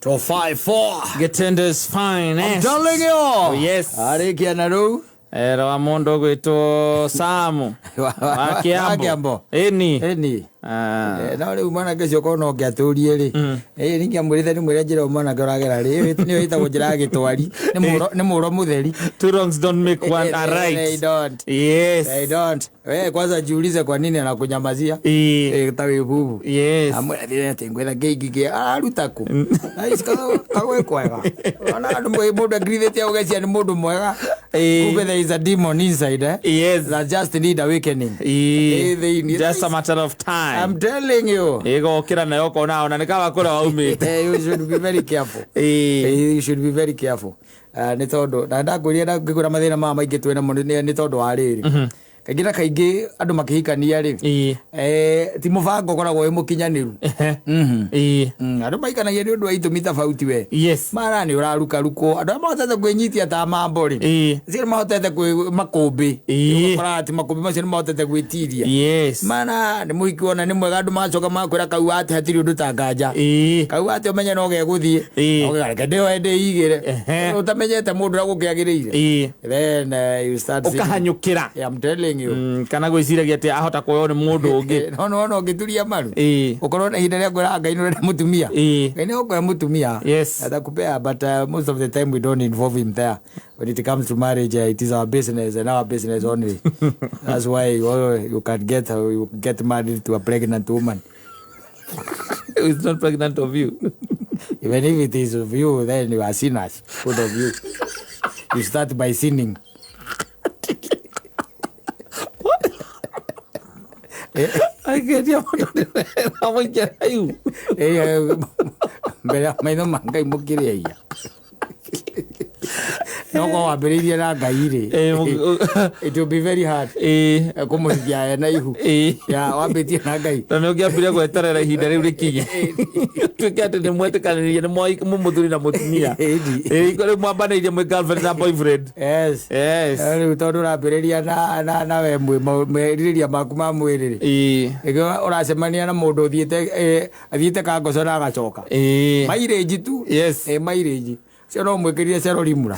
254. Getender's finest. I'm telling you. Oh, yes. Arĩkia na rĩu. Ero wa mundu gwitwo Samu wa Wa Kiambo. Kiambo. Ĩni. Ĩni. Ah. No rĩu mwanake ũcio korwo no ngĩatũrie rĩ ĩ ningĩamwĩrĩte nĩ mwĩre njĩra ĩyo mwanake ũragera rĩ ĩyo nĩyo ĩtagwo njĩra ya gĩtwari nĩ mũro mũtheri. Two wrongs don't make one a They right. don't. Yes. They don't. We kwanza jiulize kwa nini anakunyamazia. Ĩ. Ta wĩ bubu. Yes. Amwĩra thĩna atĩ ngwetha kĩngĩ kĩ araruta kũ. Aici kagwe kwega. Ona andũ mũndũ angirithĩtie ũgecia nĩ mũndũ mwega. Ĩ. Kumbe there is a demon inside eh. Yes. That just need awakening. Ĩ. Ĩ, thĩinĩ. Just a matter of time. I'm telling you. Ĩgokĩra nayo ũkona ona nĩ kaba kũrĩa waumĩte. You should be very careful. Ĩ. You should be very careful. Nĩ tondũ na ndakwĩrire ndangĩkwĩra mathĩna maya maingĩ twĩ namo nĩ tondũ wa rĩrĩ. Kaingĩ na kaingĩ andũ makĩhikania rĩ Ĩ. ti mũbango ũkoragwo wĩ mũkinyanĩru. Ehe. Mhm. Ĩ. Andũ maikanagia nĩ ũndũ wa itũmi tofauti we. Yes. Mara nĩ ũrarukarukwo andũ arĩa mahotete kwĩnyitia ta mambo rĩ Ĩ. acio nĩ mahotete kwĩ makũmbĩ. Ĩ. Ũgakoraga atĩ makũmbĩ macio nĩ mahotete gwĩtiria. Yes. Mana nĩ mũhiki wona nĩ mwega andũ magacoka magakwĩra kau atĩ hatirĩ ũndũ ta nganja. Ĩ. Kau atĩ ũmenye no gegũthiĩ. Ĩ. Ũgeka ndĩoe ndĩigĩre. Ehe. Ũtamenyete mũndũ ũrĩa gũkĩagĩrĩire. Ĩ. Then you start seeing- Ũkahanyũkĩra. Yeah, I'm telling you. Kana gwĩciragia atĩ ahota kuoywo nĩ mũndũ ũngĩ. No no no ũngĩturia maru. Ĩ. Ũkorwo na ihinda rĩa kwĩra Ngai nĩ ũrenda mũtumia. Ĩ. Ngai nĩ ũkũhe mũtumia. Yes. Atakupea but most of the time we don't involve him there. When it comes to marriage it is our business and our business only. That's why you can get you get married to a pregnant woman. It's not pregnant of you. Even if it is of you, then you are sinners, both of you. You start by sinning. Ageria mũndũ nĩ mũingĩ raihu. Mbere ya maitho ma Ngai mũkĩrĩ aiya. No korwo wambĩrĩirie na Ngai rĩ, Ĩ, mũngĩ- it will be very hard Ĩ. kũmũhikia ena ihu. Ĩ. Ya, wambĩtie na Ngai. Na nĩ ũngĩambire gweterera ihinda rĩu rĩkinye. Tuĩke atĩ nĩ mwetĩkanĩrie nĩ mũthuri na mũtumia. Ĩni. Ĩ, rĩu mwambanĩirie mwĩ girlfriend na boyfriend. Yes. Yes. Rĩu tondũ ũrambĩrĩria na we merirĩria maku ma mwĩrĩ rĩ. Ĩ. Nĩkĩo ũracemania na mũndũ ũthiĩte athiĩte kangoco na agacoka. Ĩ. Mileage tu. Yes. Mileage. Cio no mwĩkĩrire cerorimura.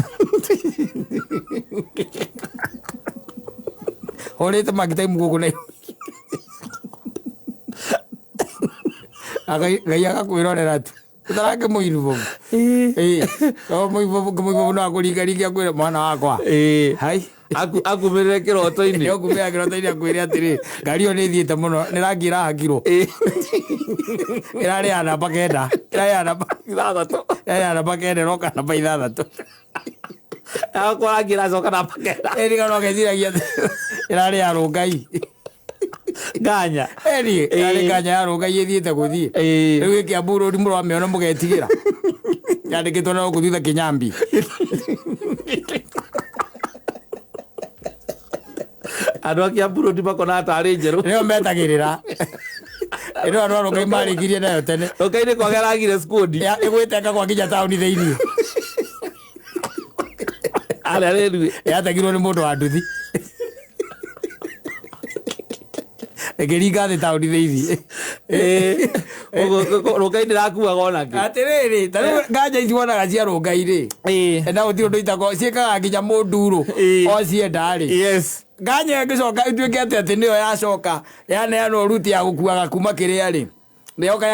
Hũrĩte mark time gũkũ na Ngai agakwĩrorera tu. Ũtarakĩ mũirubobu. Ĩ. No mũirubobu kĩmũirubobu no akũringaringe akwĩre mwana wakwa. Ĩ. Hai. Akumĩrĩre kĩroto-inĩ. Nĩ ũkumĩra kĩroto-inĩ akwĩre atĩrĩ, ngari ĩyo nĩ ĩthiĩte mũno, nĩ rangi ĩrahakirwo. Ĩ. Ĩrarĩ ya namba 9. Ĩrarĩ ya namba 6. Ĩrarĩ ya namba 9 ĩroka namba 6. Agakorwo rangi ĩracoka namba 9. Ĩni kana ũgeciragia atĩ ĩrarĩ ya rũngai. Nganya. Ĩni, ĩrarĩ Ĩ. nganya ya rũngai ĩthiĩte gũthiĩ. Ĩ. Rĩu ĩ Kiambu Road mũramĩona mũgetigĩra. Yandĩkĩtwo na gũkũ thutha Kĩnyambi. Andũ a Kiambu Road makonaga tarĩ njerũ. Nĩo metagĩrĩra. Ĩno andũ a rũngai marĩkirie nayo tene. Rũngai-inĩ kwaga ĩragire skundi. Ya, ĩgwĩte ĩkagwa nginya taũni thĩinĩ. Arĩa rĩrue. Yategirwo nĩ mũndũ wa nduthi. Ĩkĩringa thĩ taũni thĩinĩ. Rũngai ndĩrakuaga onakĩ. Atĩrĩrĩ, ta rĩu nganja ici wonaga cia rũngai rĩ. Ĩ. Na gũtirĩ ũndũ itakoo ciĩkaga nginya mũndurũ. Ĩ. O cienda rĩ. Yes. Nganya ĩngĩcoka ĩtuĩke atĩ atĩ nĩyo yacoka yaneanwo ruti ya gũkuaga kuma kĩrĩa rĩ. Nĩyoka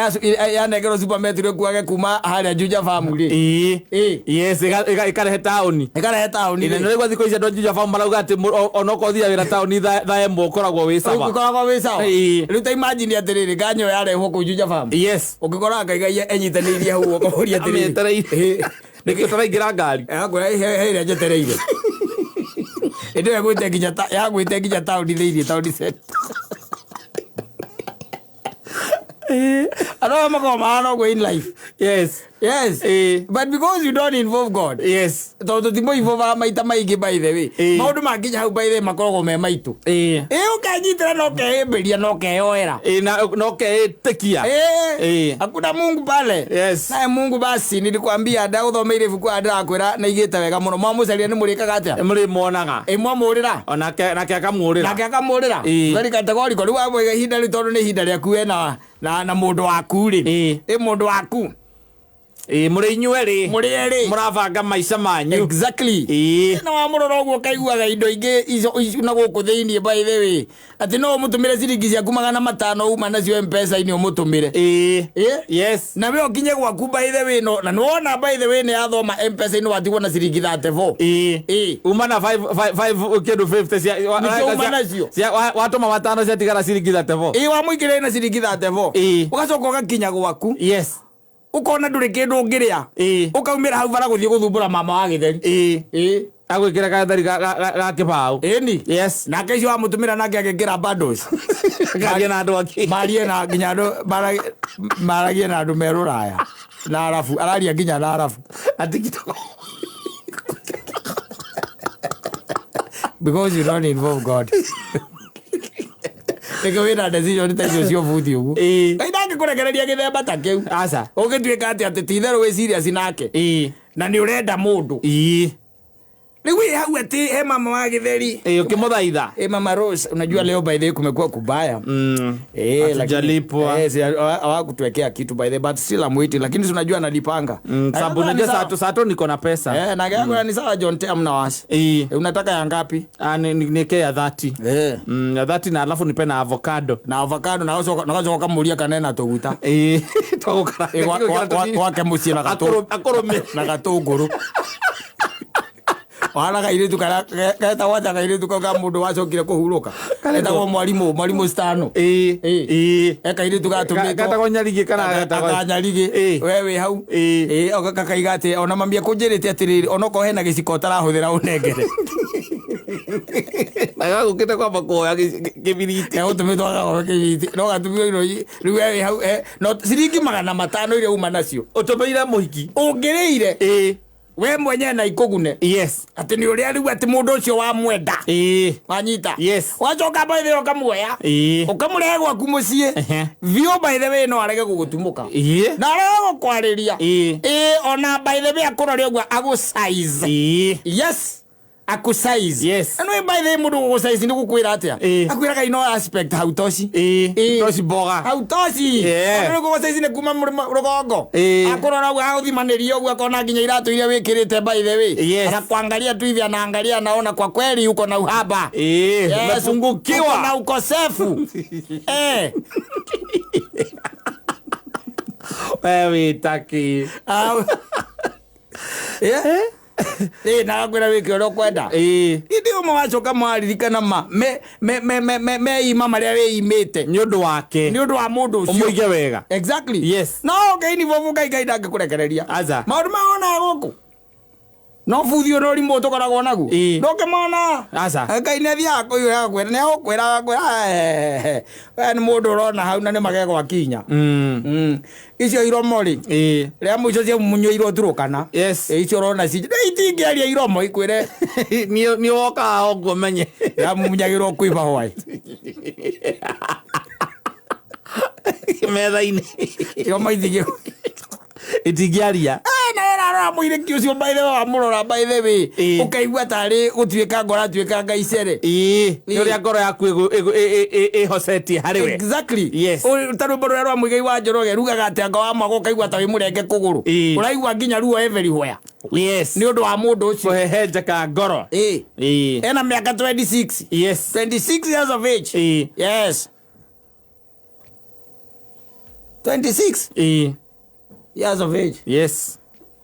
yanengerwo Super Metro ĩkuage kuma harĩa Juja Farm rĩ. Ĩ. Ĩ. Yes, ĩkarehe taũni. Ĩkarehe taũni Ĩna rĩ. nĩ rĩu thikũ ici andũ a Juja Farm marauga atĩ onokorwo ũthiaga wĩra taũni thaa 1 ũkoragwo wĩ sawa. Ũkoragwo wĩ sawa. Ĩ. Rĩu ta imagine atĩrĩrĩ nganya ĩyo yarehwo kũu Juja Farm. Yes. Ũngĩkora Ngai enyitanĩirie hau ũkamũria atĩrĩrĩ. Amĩetereire. Nĩkĩo ũtaraingĩra ngari. Akwĩra he ĩrĩa njetereire. Ĩndĩ ĩyo ĩgwĩte nginya yagwĩte nginya taũni thĩinĩ taũni center. Andũ aya makoragwo mahana ũguo in life. Yes. Yes. Ĩ. But because you don't involve God. Yes. Tondũ tũtimũinvolvaga maita maingĩ by the way. Ĩ. Maũndũ makinya hau by the way makoragwo me maitũ. Ĩ. Ĩ ũkenyitĩra na ũkehĩmbĩria na ũkeyoera. Ĩ na ũkeĩtĩkia. Eh, Ĩ. hakuna Mungu pale. Yes. Naye Mungu basi nilikwambia ndagũthomeire ibuku aya ndĩrakwĩra na igĩte wega mũno. Mwamũcaria nĩ mũrĩkaga atĩa? Mũrĩmuonaga. Ĩ mwamũrĩra. Onake nake akamũrĩra. Nake akamũrĩra. Ĩ. Very categorical. Rĩu wamwĩga ihinda rĩu tondũ nĩ ihinda rĩaku we na mũndũ waku rĩ. Ĩ. Ĩ mũndũ waku. Ĩĩ, mũrĩ inyuerĩ Mũrĩ erĩ. Mũrabanga maica manyu. Exactly. Na wamũrora ũguo ũkaiguaga indo ingĩ icio na gũkũ thĩiniĩ, by the way, atĩ no ũmũtũmĩre ciringi ciaku 500 uma nacio Mpesa-inĩ ũmũtũmĩre. Ĩ? Yes. Na we ũkinye gwaku, by the way, no na nĩwona, by the way, nĩ yathoma Mpesa-inĩ watigwo na ciringi 34. Ĩĩ. Uma na 5 kĩndũ 50 cia Nĩcio uma nacio. Cia watũma matano ciatigara ciringi 34. Ĩ, wamũikĩrĩre na ciringi 34. Ũgacoka ũgakinya gwaku, ũkona ndũrĩ kĩndũ ũngĩrĩa. Ũkaumĩra hau bara gũthiĩ gũthumbũra mama wa gĩtheri. Ĩ. Agwĩkĩra gatheri ga kĩbaũ. Ĩni. Yes. Nake icio wamũtũmĩra nake agĩkĩra bundles. Karia na andũ angĩ. Marie na nginya andũ maragie na andũ me rũraya na arabu, araria nginya na arabu. Na TikTok. Because you don't involve God, nĩkĩo wĩna decision ta icio cia ũbuthi ũguo. Ngai ndangĩkũrekereria gĩthemba ta kĩu. Aca. Ũngĩtuĩka atĩ ti itherũ wĩ serious nake na nĩ ũrenda mũndũ rĩu wĩ hau atĩ he mama wa gĩtheri. Ĩĩ, ũkĩmũthaitha. Eh, Mama Rose, unajua leo, by the way, kumekuwa kubaya. Eh, lakini Hatujalipwa. Eh, si hawakutuwekea kitu, by the way, but still I'm waiting, lakini si unajua analipanga. Sababu unajua sato niko na pesa. Eh, na mm. Ni sawa John Te, amna wasi. Eh, unataka ya ngapi? Ah, nike ya 30. Eh. Ya 30 na alafu nipe na avocado. Na avocado na gacoka na gacoka kamuria kanena tuguta. Ĩĩ. Twagũkara. Eh, gwake mũciĩ na Akũrũme. Na gatũngũrũ. Wana kairĩtu karia getagwo atĩa, kairĩtu kau ka mũndũ wacokire kũhurũka, getagwo mwarimũ Stano. Ĩĩ. Ĩĩ. E kairĩtu gatũmĩtwo Gatagwo Nyarigĩ kana gatagwo Akanyarigĩ. We wĩ hau. Ĩĩ. Ĩĩ, kakaiga atĩ ona mami akũnjĩrĩte atĩrĩrĩ, onokorwo hena gĩciko ũtarahũthĩra ũnengere. Na gagũkĩte kwamba kuoya kĩbiriti. Egũtũmĩtwo agakorwo kĩbiriti no gatũmirwo ino rĩu we wĩ hau, no ciringi 500 iria uma nacio Ũtũmĩire mũhiki. Ũngĩrĩire we mwenyewe na ikũgune atĩ nĩ ũrĩa rĩu atĩ mũndũ ũcio wamwenda. Wanyita? Yes. Wacoka, by the way, ũkamuoya, ũkamũrehe gwaku mũciĩ biũ, by the way, no arege gũgũtumũka na arege gũkwarĩria. Ĩĩ, ona by the way akũrore ũguo agũ size. Yes, akũ size. Na nĩ by the way mũndũ gũgũ size nĩ gũkwĩra atĩa? Akwĩraga ino aspect hautoshi. Toci mboga. Hautoshi. Tondũ gũgũ size nĩ kuma rũgongo. Akũrora ũguo, agũthimanĩria ũguo, akona nginya iratũ iria wĩkĩrĩte, by the way. Anakuangalia tu hivi, anaangalia, anaona kwa kweli uko na uhaba. Ĩĩ. Yes, uko na Umepungukiwa. ukosefu, eh. We wĩtaki. Ah, eh eh, na akwĩra wĩke ũrĩa ũkwenda. Ĩndĩ ũmwe wacoka mwaririkana ma me me me me me meima marĩa wĩimĩte Nĩ ũndũ wake. Nĩ ũndũ wa mũndũ ũcio. Ũmũige wega. Exactly. No Ngai nĩ bobu, Ngai ndangĩkũrekereria. Aca. Maũndũ maya wonaga gũkũ no buthi ũrĩa ũrimũ tũkoragwo naguo. Ndũngĩmona. Aca. Ngai nĩ athiaga kũiyũra, agakwĩra, nĩ agũkwĩra, agakwĩra, "Eh, we nĩ mũndũ ũrona hau na nĩ magegwa kinya." Icio iromo rĩ, rĩa mũico ciamunyũirwo Turũkana. Icio ũrona ci itingĩaria iromo ikwĩre. Nĩ wokaga ũguo menye. Yamunyagĩrwo kũiba hwaĩ. Metha-inĩ. Iromo itingĩ Itingĩaria. Na ũrarora mũirĩki ũcio, by the way, wamũrora, by the way, ũkaigua tarĩ gũtuĩka ngoro atuĩka icere. Ĩĩ, nĩ ũrĩa ngoro yaku ĩhocetie harĩ we. Exactly. Ta rwĩmbo rũrĩa rwa Mũigai wa Njoroge rugaga atĩ anga wa mwago ũkaigua ta wĩ mũrenge kũgũrũ. Ũraigua nginya ruo everywhere nĩ ũndũ wa mũndũ ũcio. Kũhehenjeka ngoro. Ena mĩaka 26. 26 years of age. Yes, 26 years of age.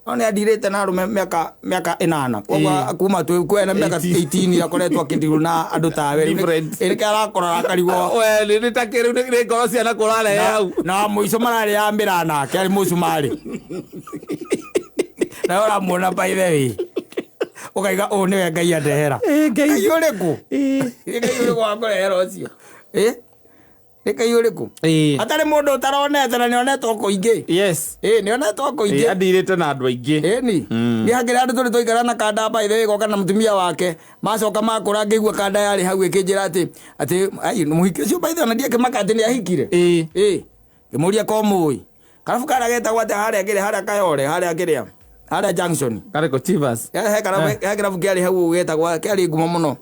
No nĩ andirĩte na arũme mĩaka 8, koguo kuma twĩ kwena mĩaka 18 akoretwo akĩndirwo na andũ tawe. Different. Ĩrĩka arakorora akarigwo. We nĩ ta kĩrĩu nĩ ngoro ciana kũrarehe hau. Na mũico mararĩa mĩra nake arĩ mũcumarĩ nawe ũramuona, by the way, ũkaiga ũũ nĩwe Ngai andehera. Ĩ, Ngai. Ngai ũrĩkũ? Nĩ Ngai ũrĩkũ wakũrehera ũcio? Ĩ, nĩ Ngai ũrĩkũ? Hatarĩ mũndũ ũtaronete na nĩonetwo kũingĩ. Ĩ, nĩonetwo kũingĩ. Andirĩte na andũ aingĩ. Ĩni nĩ hakĩrĩ andũ tũrĩ twaikara na kanda, by the way, goka na mũtumia wake macoka makũra, ngĩigua kanda yarĩ hau ĩkĩnjĩra atĩ ai mũhiki ũcio, by the way, ona ndiakĩmaka atĩ nĩ ahikire. Ĩ, ngĩmũria ko mũĩ karabu karĩa getagwo atĩa, harĩa kĩrĩa, harĩa Kayore, harĩa kĩrĩa, harĩa junction. Karĩkũ Chivas? He karabu, he kĩrabu kĩarĩ hau getagwo, kĩarĩ ngumo mũno.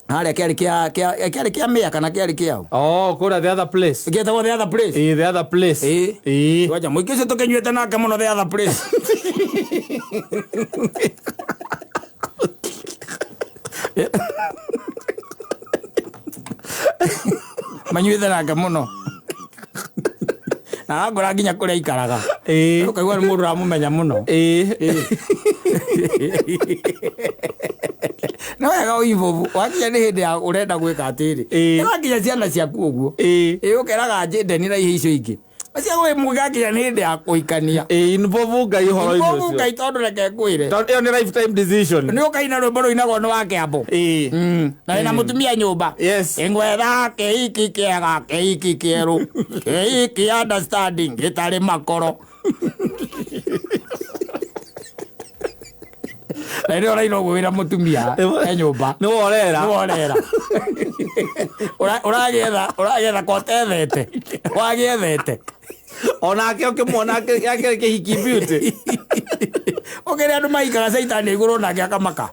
Harĩa kĩarĩ kĩa kĩarĩ kĩa mĩa kana kĩarĩ kĩao? Oh, kũrĩa the other place. Gĩetagwo the other place. Ĩĩ, the other place. Ĩĩ. Ĩĩ. Wacha mũingĩ ũcio tũkĩnyuĩte nake mũno the other place. Manyuĩte nake mũno na agakora nginya kũrĩa aikaraga. Ũkaigua nĩ mũndũ ũramũmenya mũno. No wega ũibobu wakinya nĩ hĩndĩ ya ũrenda gwĩka atĩrĩ. Ĩra nginya ciana ciaku ũguo. Ĩĩ, ũkeraga njĩndeni na ihe icio ingĩ acio mũgakinya nĩ hĩndĩ ya kũhikania. Ĩĩ, involve Ngai ũhoro-inĩ Involve ũcio. Ngai, tondũ reke ngwĩre, Tondũ ĩyo nĩ lifetime decision. Nĩ ũkaina rwĩmbo rũinagwo nĩ wa Kĩambu. Na wĩna mũtumia nyũmba. Ingwetha kĩhiki kĩega, kĩhiki kĩerũ, kĩhiki understanding, gĩtarĩ makoro. Na nĩ ũraina ũguo wĩna mũtumia e nyũmba. Nĩ worera. Nĩ worera. Ũragĩetha kotethete wagĩethete. Onake ũkĩmuona akĩrĩ kĩhiki beauty. Ũkĩrĩa andũ mahikaga caitani igũrũ nake akamaka.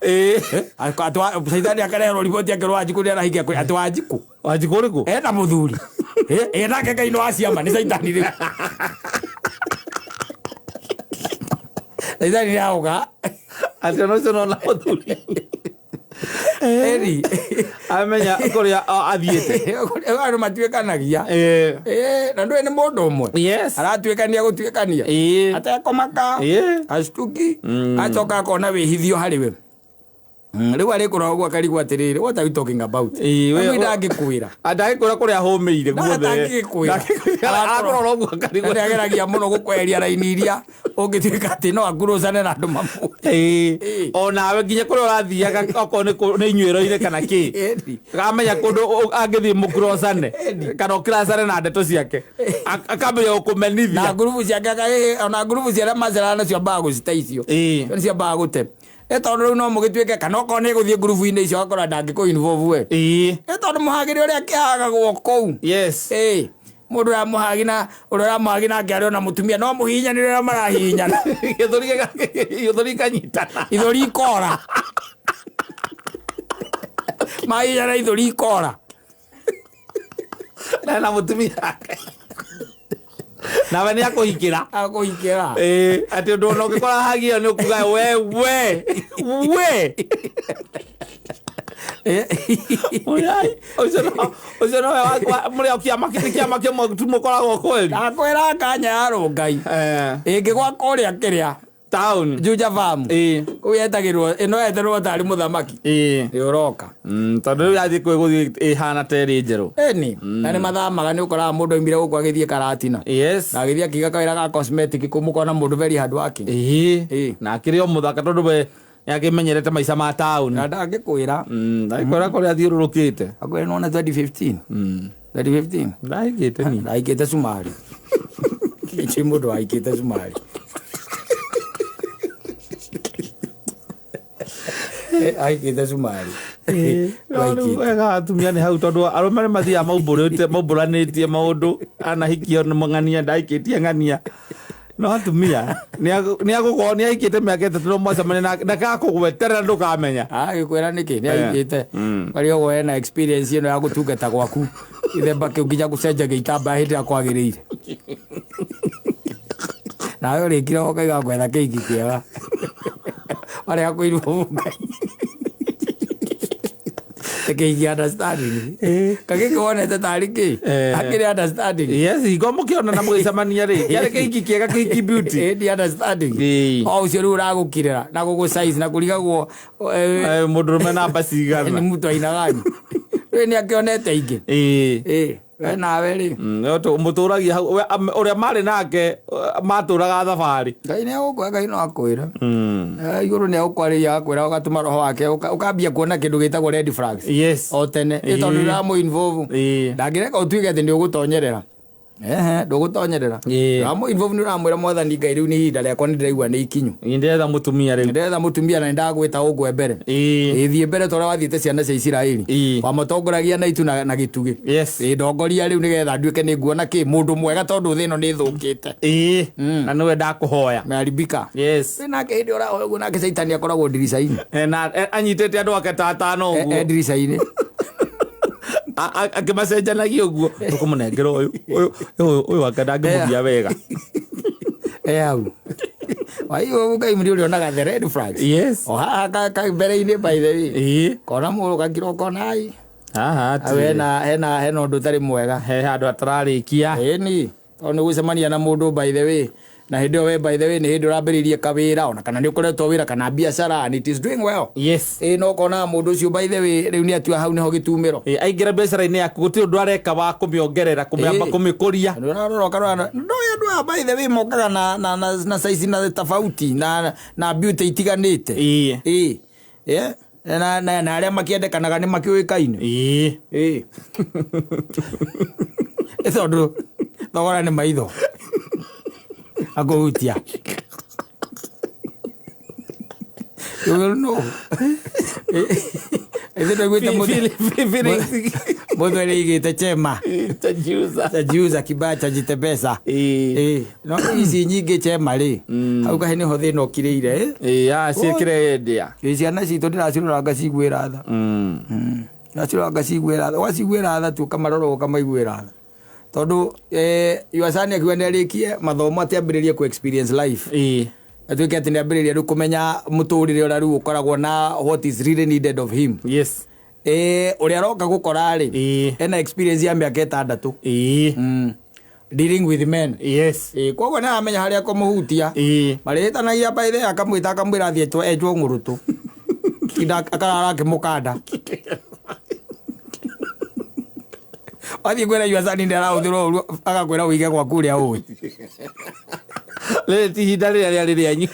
Caitani akareherwo riboti akĩrwo Wanjikũ nĩ arahikia atĩ Wanjikũ. Wanjikũ ũrĩkũ? Ena mũthuri. Ĩ nake Ngai nĩ wa ciama nĩ caitani rĩu. Caitani nĩ auga. Atĩ ona ũcio nona mũthuri. Eri. Amenya kũrĩa athiĩte. Andũ matuĩkanagia. Na ndũĩ nĩ mũndũ ũmwe. Aratuĩkania gũtuĩkania. Atekũmaka. Ashtuki. Acoka akona wĩhithio harĩ we. Rĩu arĩkũra ũguo akarigwo atĩrĩrĩ, what are we talking about? Rĩu ndangĩkwĩra. Ndangĩkwĩra kũrĩa hũmĩire guothe. Ndangĩkwĩra. Akũrora ũguo akarigwo. Nĩ ageragia mũno gũkweheria raini iria ũngĩtuĩka atĩ no akurucane na andũ mamwe. Ĩĩ. Onawe nginya kũrĩa ũrathiaga okorwo nĩ inyuĩro-inĩ kana kĩ. Akamenya kũndũ angĩthiĩ mũkurocane kana ũkiracane na ndeto ciake. Akambĩrĩria gũkũmenithia. Na ngurubu ciake ona ngurubu cia arĩa maceraga nacio ambaga gũcite icio. Nĩ ciambaga gũte. Tondũ rĩu no mũgĩtuĩke kana okorwo nĩ gũthiĩ ngurubu-inĩ icio akora ndangĩkũ involve we. Tondũ mũhagĩre ũrĩa kĩhagagwo kũu. Mũndũ ũramũhagi na ũrĩa ũramũhagi nake arĩ ona mũtumia no mũhihinyanĩre ũrĩa marahihinyana. Gĩthũri gĩkanyitana. Ithũri ikora. Mahihinyana ithũri ikora. Na mũtumia wake. Nawe nĩ akũhikĩra. Akũhikĩra. Atĩ ũndũ ona ũngĩkora hagi ĩyo nĩ ũkuga we we we. Ũcio nowe mũrĩ o kĩama kĩrĩ kĩama kĩmwe tu mũkoragwo kweli. Ndakwĩra kanya ya Rũngai. Ĩngĩgwa kũrĩa kĩrĩa. Town. Juja Farm. Kũu yetagĩrwo ĩno yeterwo tarĩ mũthamaki. Nĩ ũroka. Tondũ rĩu yathiĩ kwĩ gũthiĩ ĩhana ta ĩrĩ njerũ. Ĩni. Na nĩ mathamaga nĩ ũkoraga mũndũ oimire gũkũ agĩthiĩ Karatina. Na agĩthiĩ akiga kawĩra ga cosmetic kũu mũkona mũndũ very hard working. Na akĩrĩ o mũthaka tondũ we nĩakĩmenyerete maica ma town. Na ndangĩkwĩra. Ndangĩkwĩra kũrĩa athiũrũrũkĩte. Akwĩra nĩwona 2015. 2015. Ndahikĩte niĩ. Ndahikĩte Cumarĩ. Nĩ mũndũ wahikĩte Cumarĩ. Ahikĩte Cumarĩ. Wega atumia nĩ hau tondũ arũme nĩ mathiaga maumbũranĩtie maũndũ anahikio nĩ ng'ania ndahikĩtie ng'ania. No atumia nĩ agũkorwo nĩ ahikĩte mĩaka 3 no mwacemania nake ndakakũgweterera ndũkamenya. Agĩkwĩra nĩkĩ nĩ ahikĩte. Marĩ ũguo ena experience ĩno ya gũtungata gwaku. Gĩthemba kĩu nginya gũcenjagia itambaya hĩndĩ ĩrĩa kwagĩrĩire. Nawe ũrĩkire ũkaiga ngwetha kĩhiki kĩega. Marĩa kwĩrwo Ngai. Kĩhiki understanding. Kagĩkĩ wonete tarĩ kĩ? Akĩrĩ understanding. Yes, hingo mũkĩona na mũgĩcemania rĩ, kĩarĩ kĩhiki kĩega, kĩhiki beauty. Ĩĩ, understanding. O ũcio rĩu ũragũkirĩra na gũgũ size na kũrigagwo, Mũndũrũme namba cigana. Nĩ mũtu aina gani. Rĩu nĩ akĩonete ingĩ. We nawe rĩ. Mũtũragia hau, we, ũrĩa marĩ nake, matũraga thabarĩ. Ngai nĩ agũkũhe, Ngai no akwĩre. Igũrũ nĩ agũkwarĩria, agakwĩra, ũgatũma roho wake, ũkambia kuona kĩndũ gĩtagwo red flags. O tene. Ĩ tondũ ũramũ involve. Ndangĩreka ũtuĩke atĩ nĩ ũgũtonyerera. Ehe, ndũgũtonyerera. Ũramũ involve nĩ ũramwĩra mwathani Ngai rĩu nĩ ihinda rĩakwa nĩ ndĩraigua nĩ ikinyu. Ndĩretha mũtumia rĩu. Ndĩretha mũtumia na nĩndagwĩta ũngwe mbere. Ĩ, thiĩ mbere ta ũrĩa wathiĩte ciana cia Isiraeli. Wamatongoragia na itu na gĩtugĩ. Ĩ, ndongoria rĩu nĩgetha nduĩke nĩ nguona kĩ mũndũ mwega tondũ thĩ ĩno nĩ ĩthũkĩte. Na nĩwe ndakũhoya. Meharibika. Yes. Nake hĩndĩ ũrahoya ũguo nake Caitani akoragwo ndirica-inĩ. Na anyitĩte andũ ake ta atano ũguo. Ndirica-inĩ. Akĩmacenjanagia ũguo tũkũmũnengera ũyũ ũyũ ũyũ ũyũ anga ndangĩmũgia wega. Hau waiyo Ngai nĩ ũrĩonaga the red flags. Yes. O haha ka mbere-inĩ by the way. Kona mũndũ gakira ũkona ai. Haha Hau hena ũndũ ũtarĩ mwega. He handũ hatararĩkia. Ĩni tondũ nĩ gũcemania na mũndũ by the way na hĩndĩ ĩyo we by the way nĩ hĩndĩ ũrambĩrĩirie kawĩra ona kana nĩ ũkoretwo wĩra kana biacara and it is doing well. Yes. Ĩ no ũkona mũndũ ũcio by the way rĩu nĩ atua hau nĩho gĩtumĩro. Aingĩra biacara-inĩ yaku gũtirĩ ũndũ areka wa kũmĩongerera kũmĩamba kũmĩkũria. Nĩ ũrarora ũkarora no andũ aya by the way mokaga na size na tofauti na beauty itiganĩte. Ĩ. Yeah. Na arĩa makĩendekanaga nĩ makĩũĩkaine. Ĩ. Ĩ tondũ thogora nĩ maitho. Akũhutia. You will know. Ithe ndaiguĩte mũndũ nĩaigĩte chema. Chajiuza. Chajiuza kibaya chajitembeza. Ĩ. No ici nyingĩ chema rĩ. Hau kaĩ nĩho thĩna ũkirĩire. Ciĩkĩre ndĩa. Ĩ ciana citũ ndĩracirora ngaciguĩra tha. Ndĩracirora ngaciguĩra tha. Ũgaciguĩra tha tu ũkamarora ũkamaiguĩra tha. Tondũ your son akiuga nĩarĩkie mathomo atĩ ambĩrĩrie kũ experience life. Atuĩke atĩ nĩambĩrĩria rĩu kũmenya mũtũrĩre ũrĩa rĩu ũkoragwo na what is really needed of him. Yes. Ũrĩa aroka gũkora rĩ, ena experience ya mĩaka 6. Dealing with men. Yes. Koguo nĩ aramenya harĩa kũmũhutia. Marĩhĩtanagia by the way, akamwĩta akamwĩra athiĩ enjwo ng'ũrũtũ. Tinda akarara akĩmũkanda. Wathiĩ kwĩra your son nĩ arahũthĩrwo ũru agakwĩra ũige gwaku ũrĩa ũĩ. Rĩrĩ ti ihinda rĩrĩa rĩarĩ rĩanyu.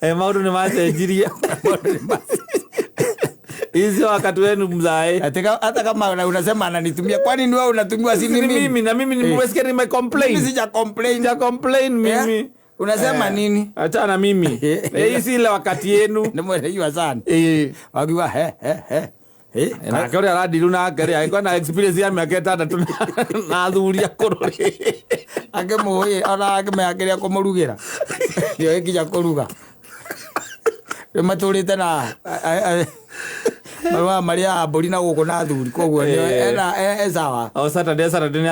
Maũndũ nĩ macenjirie. Hizi wakati wenu mzae. Hata kama unasema ananitumia, kwani ni wewe unatumiwa si ni mimi? Na mimi nimesikia nime complain. Mimi sija complain. Sija complain mimi. Unasema nini? Achana na mimi. Hii si ile wakati yenu. Ni mwelewa sana. Wakiwa he he he. Nake ũrĩa arandiru nake rĩ angĩkorwo na experience ya mĩaka 6 na athuri akũrũ rĩ. Akĩmũĩ ona akĩmenya kĩrĩa kũmũrugĩra. Nĩoĩ nginya kũruga. Rĩu matũrĩte na marũa marĩa mbũri na gũkũ na athuri koguo ena e sawa. O Saturday nĩ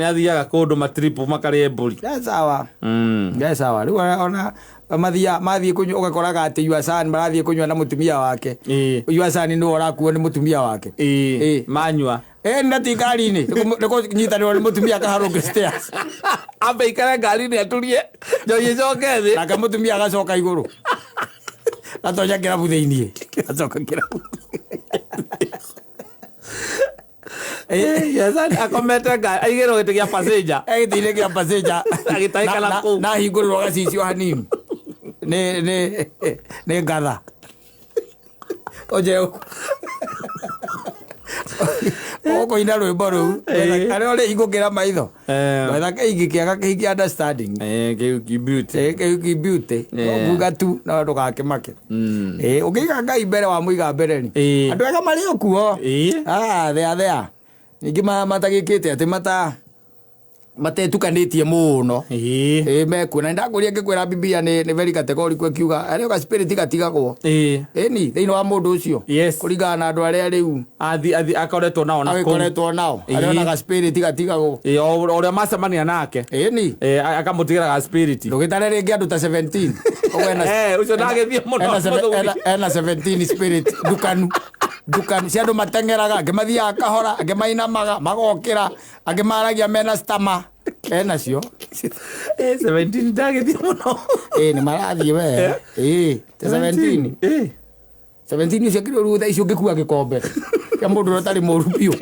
athiaga kũndũ matrip makarĩe mbũri. E sawa. E sawa. Rĩu ona mathiaga mathiĩ kũnyua ũgakoraga atĩ your son marathiĩ kũnyua na mũtumia wake. Your son nĩwe ũrakuo nĩ mũtumia wake. Manyua. Na ti ngari-inĩ nĩ kũnyitanĩrwo nĩ mũtumia akaharũke stairs. Ambe ikare ngari-inĩ aturie njohi ĩcoke thĩ. Nake mũtumia agacoka igũrũ. Atonya kĩrabu thĩiniĩ. Acoka kĩrabu. Yes, akomete ngari aigĩrwo gĩtĩ kĩa passenger. Gĩtĩ-inĩ kĩa passenger. Agĩtahĩka na kũu. Na hingũrĩrwo gacicio hanini. Nĩ ngatha. Oje ũkũina rwĩmbo rũu arĩa ũrĩhingũkĩra maitho. Wetha kĩhiki kĩega kĩhiki understanding. Kĩhiki beauty. Kĩhiki beauty. Kuga tu no ndũgakĩmake. Ũngĩiga Ngai mbere wamũiga mbere rĩ. Andũ ega marĩ o kuo. Thea thea. Ningĩ matagĩkĩte atĩ matetukanĩtie mũno. Mekuo na ndakwĩria ngĩkwĩra Biblia nĩ very categorical ĩkiuga arĩa ga spirit gatigagwo. Ĩni thĩinĩ wa mũndũ ũcio. Yes. Kũringana na andũ arĩa rĩu athi akoretwo nao na kũu. Agĩkoretwo nao. Arĩa onaga spirit gatigagwo. O ũrĩa macemania nake. Ĩni. Akamũtigĩra ga spirit. Ndũgĩtare rĩngĩ andũ ta 17. Ũguo Ũcio ndagĩthiĩ mũno. Ena 17 spirit ndukanu. Ndukanu cia andũ mateng'eraga, angĩ mathiaga kahora, angĩ mainamaga, magokĩra, angĩ maragia mena stama. Enacio. 17 ndagĩthiĩ mũno. Nĩ marathiĩ we. Ta 17. 17 ũcio akĩrĩ ũru thaa ici ũngĩkua gĩkombe kĩa mũndũ ũrĩa ũtarĩ mũru biũ.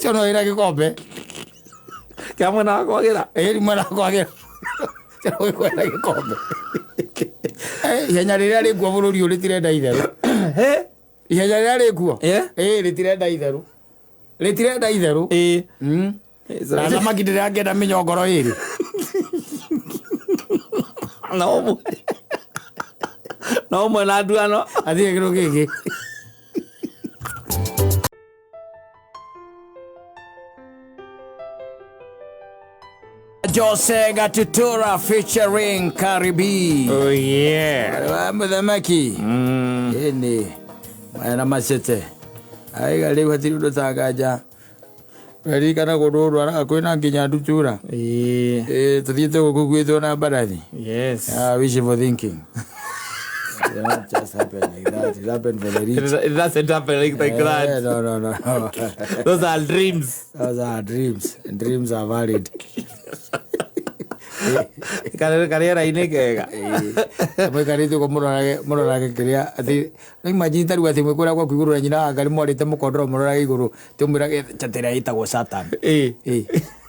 Cio no wĩra gĩkombe. Kĩa mwena wa kwagĩra. Mwena wa kwagĩra. Cio no wĩkwenda gĩkombe. Ihenya rĩrĩa rĩkuo bũrũri ũyũ rĩtirenda itherũ. Ihenya rĩrĩa rĩkuo. Eh? Ĩĩ, rĩtirenda itherũ. Rĩtirenda itherũ. Ĩĩ. Na thamaki ndĩrangĩenda mĩnyongoro ĩrĩ. Na ũmwe. Na ũmwe na nduano. Athiĩ kĩndũ gĩkĩ. Jose Gatutura featuring Karibi. Oh yeah. Wa mũthamaki. Ĩni. Maya macete. Aiga rĩu hatirĩ ũndũ tanganja. Ririkana kũndũ ũrwaraga kwĩna nginya ndutura. Ĩĩ. Ĩĩ, tũthiĩte gũkũ gwitũ na mbarathi. Yes. Ah, wishful thinking. It don't just happen like that. It happened for the rich. It doesn't happen like Eh, that. no, no, no. Those are dreams. Those are dreams, and dreams are valid. Karĩera-inĩ kega. Mwĩkarĩte ũguo mũrorage kĩrĩa atĩ imagine ta rĩu atĩ mwĩ kũrĩa gwaku igũrũ na nyina wa Ngai mwarĩte mũkondoro mũrorage igũrũ tũmwĩrage njata ĩrĩa ĩtagwo Satan. Ĩĩ. Ĩĩ.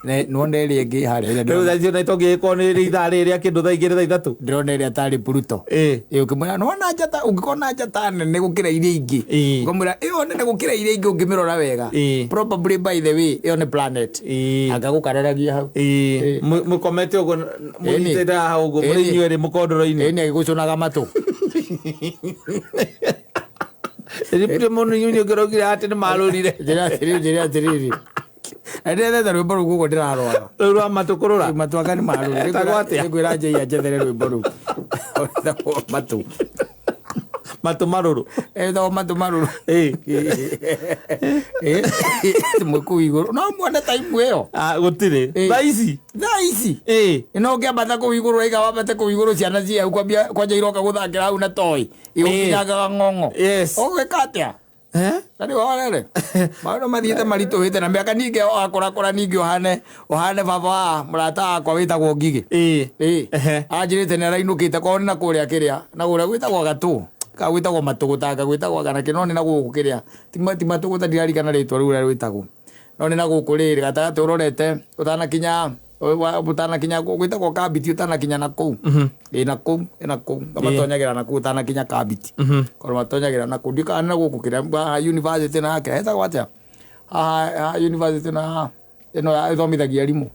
Nĩwona ĩrĩa ĩngĩ harĩa ĩrĩa Rĩu ndĩrona- thaa icio na tũngĩgĩkorwo nĩ ithaa rĩrĩ rĩa kĩndũ thaa igĩrĩ thaa ithatũ. ndĩrona ĩrĩa tarĩ Pluto. Ĩĩ. Ĩĩ, ũkĩmwĩra nĩwona njata ũngĩkona njata nene gũkĩra iria ingĩ. Ĩĩ. Ũkamwĩra ĩyo nene gũkĩra iria ingĩ ũngĩmĩrora wega. Ĩĩ. Probably by the way ĩyo nĩ planet. Ĩĩ. Agagũkararagia hau. Ĩĩ. Mũkomete ũguo mũnyitĩte haha ũguo mũrĩ Ĩni. inyuerĩ mũkondoro-inĩ. Ĩĩ nĩ agĩgũcũnaga matũ. Rĩu mũndũ inyuĩ ũngĩraugire atĩ nĩ marũrire. Njĩra atĩrĩrĩ, njĩra atĩrĩrĩ. Na ndĩrethete rwĩmbo rũu koguo ndĩrarwara. Rĩu rwa matũ kũrũra. Matũ anga nĩ marũrire. Etagwo atĩa? Nĩngwĩra Njei anjethere rwĩmbo rũu. Rwĩtagwo matũ. Matũ marũrũ. Ĩtagwo matũ marũrũ. Ĩĩ. Ĩĩ. Mwĩ kũu igũrũ. No muone taimu ĩyo. Ah, gũtirĩ. Ĩĩ. Thaa ici. Thaa ici. Ĩĩ. No ũngĩambata kũu igũrũ waiga wambate kũu igũrũ ciana ciĩ hau kwambia kwanja iroka gũthakĩra hau na toy. Igũkinyangaga ng'ong'o. Yes. Ũgwĩka atĩa? Eh? Na rĩu horere maũndũ mathiĩte maritũhĩte na mĩaka ningĩ wakũrakũra ningĩ ũhane ũhane baba wa mũrata wakwa wĩtagwo Ngigĩ. Ĩĩ. Ĩĩ. Ehe. Anjĩrĩte nĩ arainũkĩte kwao nĩ na kũrĩa kĩrĩa na kũrĩa gwĩtagwo gatũ ka gwĩtagwo matũgũtanga gwĩtagwo kana kĩ no nĩ na gũkũ kĩrĩa ti matũgũta ndirarikana rĩtwa rĩu ũrĩa rwĩtagwo no nĩ na gũkũ rĩrĩ gatagatĩ ũrorete ũtanakinya ũtanakinya gwĩtagwo kambiti ũtanakinya na kũu ĩ na kũu ĩ na kũu matonyagĩra na kũu ũtanakinya kambiti korwo matonyagĩra na kũu ndiũĩ kana nĩ na gũkũ kĩrĩa haha university na kĩrĩa hetagwo atĩa haha haha university na haha ĩno ĩthomithagia arimũ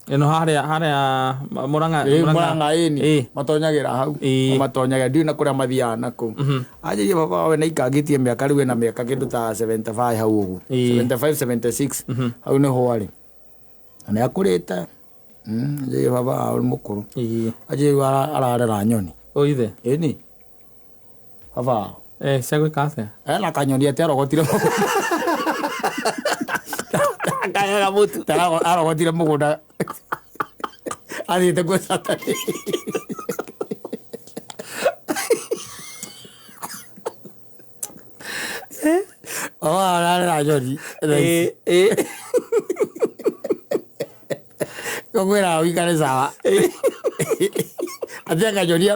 Ĩno harĩa harĩa Mũrang'a. Ĩĩ, Mũrang'a ĩni Ĩĩ. matonyagĩra hau Ĩĩ. matonyagĩra ndiũĩ na kũrĩa mathiaga na kũu anjĩrie baba wawe nĩ aikangĩtie mĩaka rĩu ena mĩaka kĩndũ ta 75 hau ũguo Ĩĩ. 75 76 hau nĩho arĩ na nĩ akũrĩte anjĩrie baba wao nĩ mũkũrũ Ĩĩ. anjĩrie rĩu ararera nyoni O ithe. ĩni baba wao Eh, cia gwĩka atĩa? ena kanyoni atĩ arogotire Kayaga mũtu. arogotire mũgũnda athiĩte gwĩ Saturday. Baba wao ararera nyoni Ĩĩ. Ĩĩ. ngũkwĩra ũikare sawa atĩ kanyoni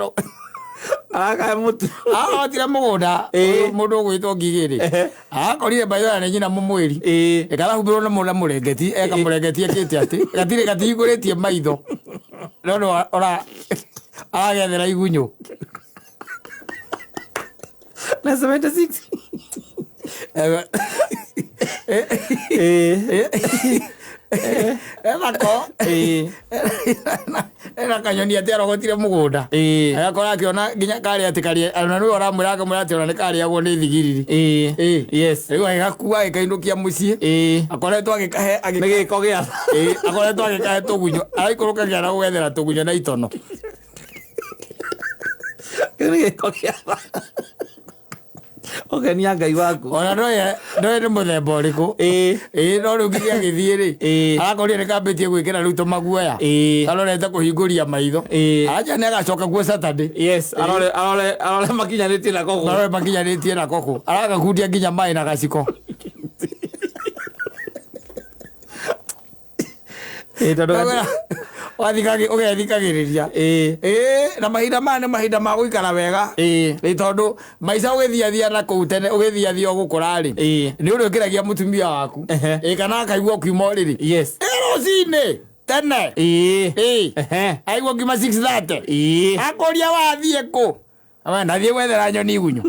Arakahe mũtu. arogotire mũgũnda Ĩĩ. mũndũ ũgwĩtwo Ngigĩ rĩ Ehe. akorire mbayo nĩ nyina mũmwĩri Ĩĩ. ĩkarahumbĩrwo na mũna mũrengeti eka mũrengeti ekĩte atĩ gatirĩ gatihingũrĩtie maitho no nĩ ora aragethera igunyũ Na 76. Ĩĩ. Ĩĩ. Enako Ĩĩ. ena kanyoni atĩ arogotire mũgũnda Ĩĩ. agakora akĩona nginya karĩa atĩ karĩa ona nĩwe ũramwĩra akamwĩra atĩ ona nĩ karĩagwo nĩ thigiriri Ĩĩ. Ĩĩ. Yes. Rĩu agĩgakua agĩkainũkia mũciĩ Ĩĩ. akoretwo agĩkahe Nĩ gĩko gĩa. Ĩĩ, akoretwo agĩkahe tũgunyũ araikũrũkagia na gũgethera tũgunyũ na itono Kĩu nĩ gĩko gĩa. Ũkenia Ngai waku. ona ndoe ndoe nĩ mũthemba ũrĩkũ Ĩĩ. Ĩĩ, no rĩu nginya agĩthiĩ rĩ Ĩĩ. arakorire nĩ kambĩtie gwĩkĩra rĩu tũmaguoya Ĩĩ. karorete kũhingũria maitho Ĩĩ. anja nĩ agacoka kuo Saturday Yes, arore arore arore makinyanĩtie na kũgũrũ. marore makinyanĩtie na koko aragakundia nginya maĩ na gaciko Ĩĩ, tondũ Ũgethikagĩrĩria Ĩĩ. Ĩĩ, na mahinda maya nĩ mahinda ma gũikara wega Ĩĩ. Ĩ tondũ maica ũgĩthiathia na kũu tene ũgĩthiathia ũgũkũra rĩ Ĩĩ. nĩ ũrĩũkĩragia mũtumia waku Ehe. Ĩ, kana akaigua ũkiuma ũrĩrĩ Yes. Ĩ, rũcinĩ tene Ĩĩ. Ĩĩ. Ehe. aigua ngiuma 6:30Ĩĩ. akũria wathiĩ kũ Ame, ndathiĩ gwethera nyoni igunyũ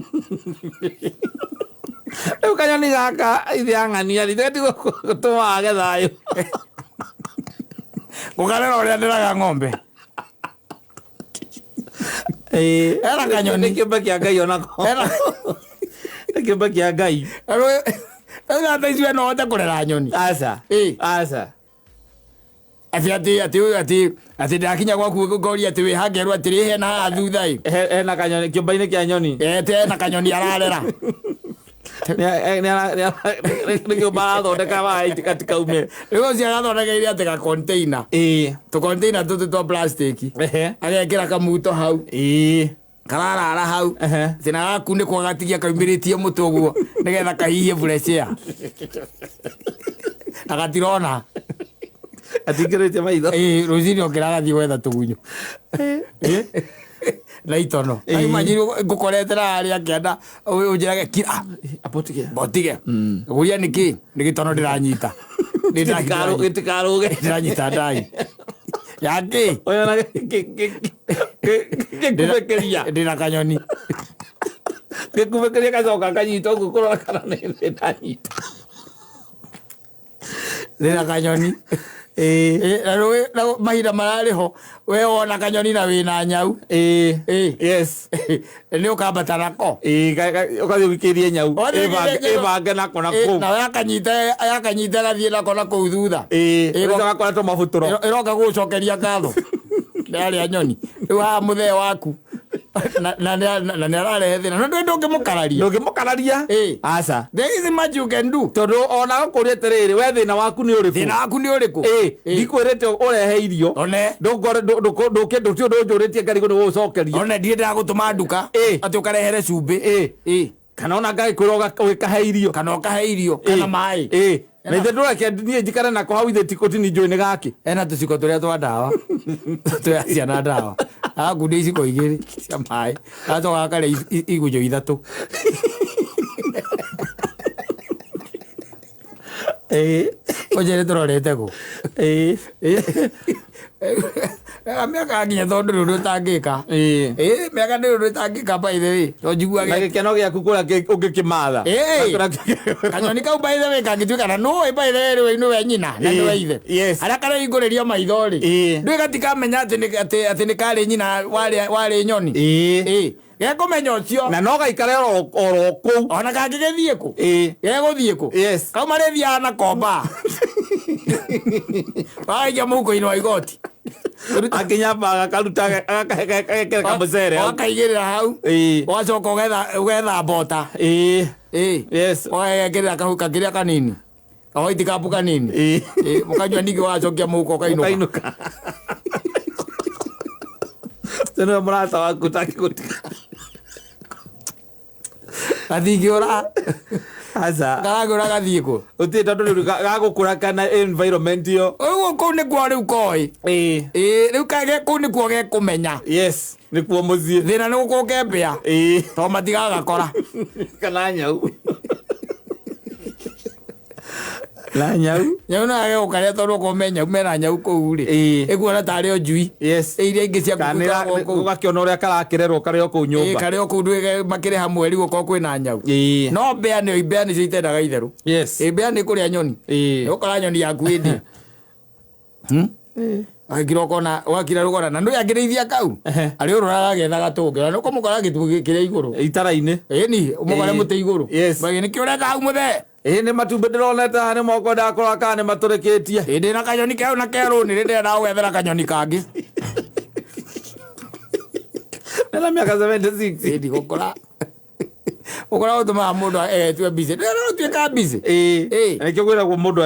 Rĩu kanyoni gaka ithe ang'ania rĩ gati gũtũma wage thayũ. Gũkarera ũrĩa ndĩraga ng'ombe. Ĩĩ. Hena kanyoni. Nĩ kĩũmbe kĩa Ngai onako. Hena- Nĩ kĩũmbe kĩa Ngai. Rĩu tata icio no hote kũrera nyoni. Aca. Ĩĩ. Aca. Atĩ atĩ atĩ atĩ atĩ ndakinya gwaku ngoria atĩ wĩ hangerwo atĩrĩ hena haha thutha ĩ. Hena kanyoni kĩũmba-inĩ kĩa nyoni. Ete hena kanyoni ararera. Nĩ kĩũmba arathondeka maĩ gatikaume. Rĩu ũcio agathondekeire atĩ ga container. Ĩĩ. Tũ container tũtũ twa plastic. Ehe. Agekĩra kamuto hau. Ĩĩ. Kararara hau. Ehe. Atĩ na gakunĩkwo gatigia kaumĩrĩtie mũtwe ũguo nĩgetha kahihie fresh air. Na gatirona. Atingĩrĩtie maitho. Ĩĩ rũcinĩ okĩra agathiĩ gwetha tũgunyũ. Na itono. Ĩĩ. Imagine ngũkorete na harĩa kĩanda ũnjĩrage kira. Abotige. Botige. Guria nĩkĩ? Nĩ gĩtono ndĩranyita. Nĩ Gĩtikarũge. ndĩranyita ndai. Yakĩ? Ũyũ na gĩkubekeria. Ndĩna kanyoni. Gĩkubekeria gacoka kanyita ũguo kũrora kana nĩ ndanyita. Ndĩna kanyoni. Ĩĩ. Ĩ, na rũĩ na mahinda mararĩ ho we wona kanyoni na wĩna nyau. Ĩĩ. Ĩĩ. Yes. Nĩ ũkambata nako. Ĩĩ ũgathiĩ ũgĩkĩrie nyau. Ũgathiĩ ũgĩkĩrie nyau. Ĩbange nako na Ĩ, kũu. nawe yakanyita gathiĩ nako na kũu thutha. Ĩĩ. Ĩ, Ũgacoka kũrĩa tũmabutũro. Ĩroka gũgũcokeria ngatho. Nĩ arĩa nyoni. Rĩu haha mũthee waku na nĩ ararehe thĩna. No ndũĩ ndũngĩmũkararia. Ndũngĩmũkararia. Ĩĩ. Aca. There is much you can do. Tondũ ona gũkũria atĩrĩrĩ we thĩna waku nĩ ũrĩkũ? Thĩna waku nĩ ũrĩkũ? Ĩĩ. Ĩĩ. Ndikwĩrĩte ũrehe irio. One. Ndũngore ndũke ndũti ũndũ ũnjũrĩtie ngarigwo nĩ gũgũcokeria. One ndirĩ ndĩragũtũma nduka. Ĩĩ. Atĩ ũkarehere cumbĩ. Ĩĩ. Ĩĩ. Kana ona ngagĩkwĩra ũgĩkahe irio. Kana ũkahe irio. Kana maĩ. Ĩĩ. Na ithe ndũreke niĩ njikare nako hau ithe tikũtini njũĩ nĩ gakĩ. Ena tũciko tũrĩa twa ndawa. Tũrĩa ciana ndawa. Agakundia iciko igĩrĩ cia maĩ. Agacoka gakarĩa igunyũ ithatũ. Ĩĩ. Ũnjĩre tũrorete kũ? Ĩĩ. Mĩaka yakinya tondũ ndũrĩ ũndũ ũtangĩka. Ĩĩ. Ĩĩ mĩaka ndĩrĩ ũndũ ĩtangĩka by the way. To Na njiguage gĩkeno gĩaku kũrĩa ũngĩkĩmatha. Ĩĩ. Kanyoni kau by the way kangĩtuĩka na nũĩ by the way rĩu nĩwe nyina na Ĩĩ. nĩwe ithe. Yes. Harĩa karehingũrĩria maitho rĩ. Ĩĩ. Ndũĩ gatikamenya atĩ atĩ nĩ karĩ nyina warĩ nyoni. Ĩĩ. Ĩĩ. Gekũmenya ũcio. Na no gaikare oro kũu. Ona kangĩgĩthiĩ kũ? Ĩĩ. Gegũthiĩ kũ? Yes. Kau marĩthiaga na komba. Wagaikia mũhuko-inĩ wa igoti. Akinyamba agakaruta agekĩra kamũcere hau. Ũgakaigĩrĩra hau. Ĩĩ. Ũgacoka ũgetha mbota. Ĩĩ. Ĩĩ. Yes. Ũgagekĩrĩra kahu kakĩrĩa kanini. Kahoiti kapu kanini. Ĩĩ. Ĩĩ, mũkanyua ningĩ ũgacokia mũhuko ũkainũka. Ũkainũka. Ũcio nĩwe mũrata waku ũtangĩgũtiga. Gatingĩũra. Aca. Karangĩũra gathiĩ kũ? Gũtirĩ tondũ rĩu gagũkũra kana environment ĩyo. Ũguo kũu nĩkuo rĩu koĩ. Ĩĩ. Ĩĩ, rĩu kage kũu nĩkuo gekũmenya. Yes. Nĩkuo mũciĩ. Thĩna nĩ gũkũke mbĩa. Ĩĩ. Tondũ matigagakora. Kana nyau. Na nyau. Nyau no yage gũkarĩa tondũ okorwo me nyau mena nyau kũu rĩ. Ĩĩ. Ĩkuona tarĩ o njui. Yes. Ĩ iria ingĩ cia Kana ngũkũ ikoragwo kũu. ũgakĩona ũrĩa karakĩrerwo karĩ o kũu Ĩĩ, nyũmba. karĩ o kũu ndwĩge makĩrĩha mweri gũkorwo kwĩna nyau. Ĩĩ. No mbĩa nĩ mbĩa nĩcio itendaga itherũ. Yes. Ĩ mbĩa nĩ kũrĩa nyoni. Ĩĩ. Nĩ ũkora nyoni yaku ĩndĩ. Wakira ũkona wakira rũgona na ndũĩ angĩrĩithia kau. Ehe. Arĩ ũrũraga agethaga tũngĩ. Na nĩũkũmũkora gĩtugo kĩrĩa igũrũ. Itara-inĩ. Ĩni ũmũkore Ĩĩ. mũtĩ igũrũ. Yes. Mbage nĩkĩ ũreka hau mũthee? Ĩĩ nĩ matumbĩ ndĩronete haha nĩ moko ndakũrora kana nĩ matũrĩkĩtie. Ĩ ndĩna kanyoni kau na kerũ nĩ ndĩrenda gũgethera kanyoni kangĩ. Nena mĩaka 76. Ĩ ndigũkũra. Gũkũra gũtũmaga mũndũ egetue busy. Ndĩrona ũtuĩka busy. Ĩĩ. Ĩĩ. Na nĩkĩo kwĩragwo mũndũ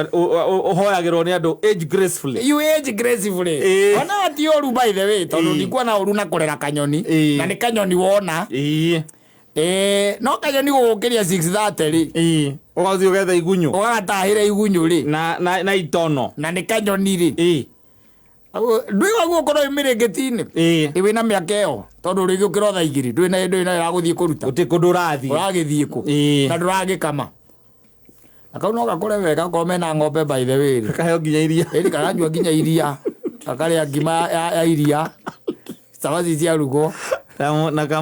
ũhoyagĩrwo nĩ andũ age gracefully. You age gracefully. Ĩĩ. Ona ti ũru by the way tondũ Ĩĩ. ndikuona ũru na kũrera kanyoni. Ĩĩ. Na nĩ kanyoni wona. Ĩĩ. Ĩĩ, no kanyoni gũgũkĩria 6:30 rĩ. Ĩĩ. Ũgathiĩ ũgetha igunyũ. Ũgagatahĩra igunyũ rĩ. Na itono. Na nĩ kanyoni rĩ. Ĩĩ. Ndũigua guo ũkorwo wĩ mĩrĩngĩti-inĩ. Ĩĩ. Ĩ wĩna mĩaka ĩyo tondũ ũrĩgĩũkĩra o thaa igĩrĩ ndũrĩ na ndũrĩ na wĩra wa gũthiĩ kũruta. Gũtirĩ kũndũ ũrathiĩ. Ũragĩthiĩ kũ? Ĩĩ. Na ndũragĩkama. Na kau no gakũre wega okorwo mena ng'ombe by the way rĩ. Kaheo nginya iria. Ĩni karanyua nginya iria. Gakarĩa ngima ya iria. Cabaci ciarugwo. Na na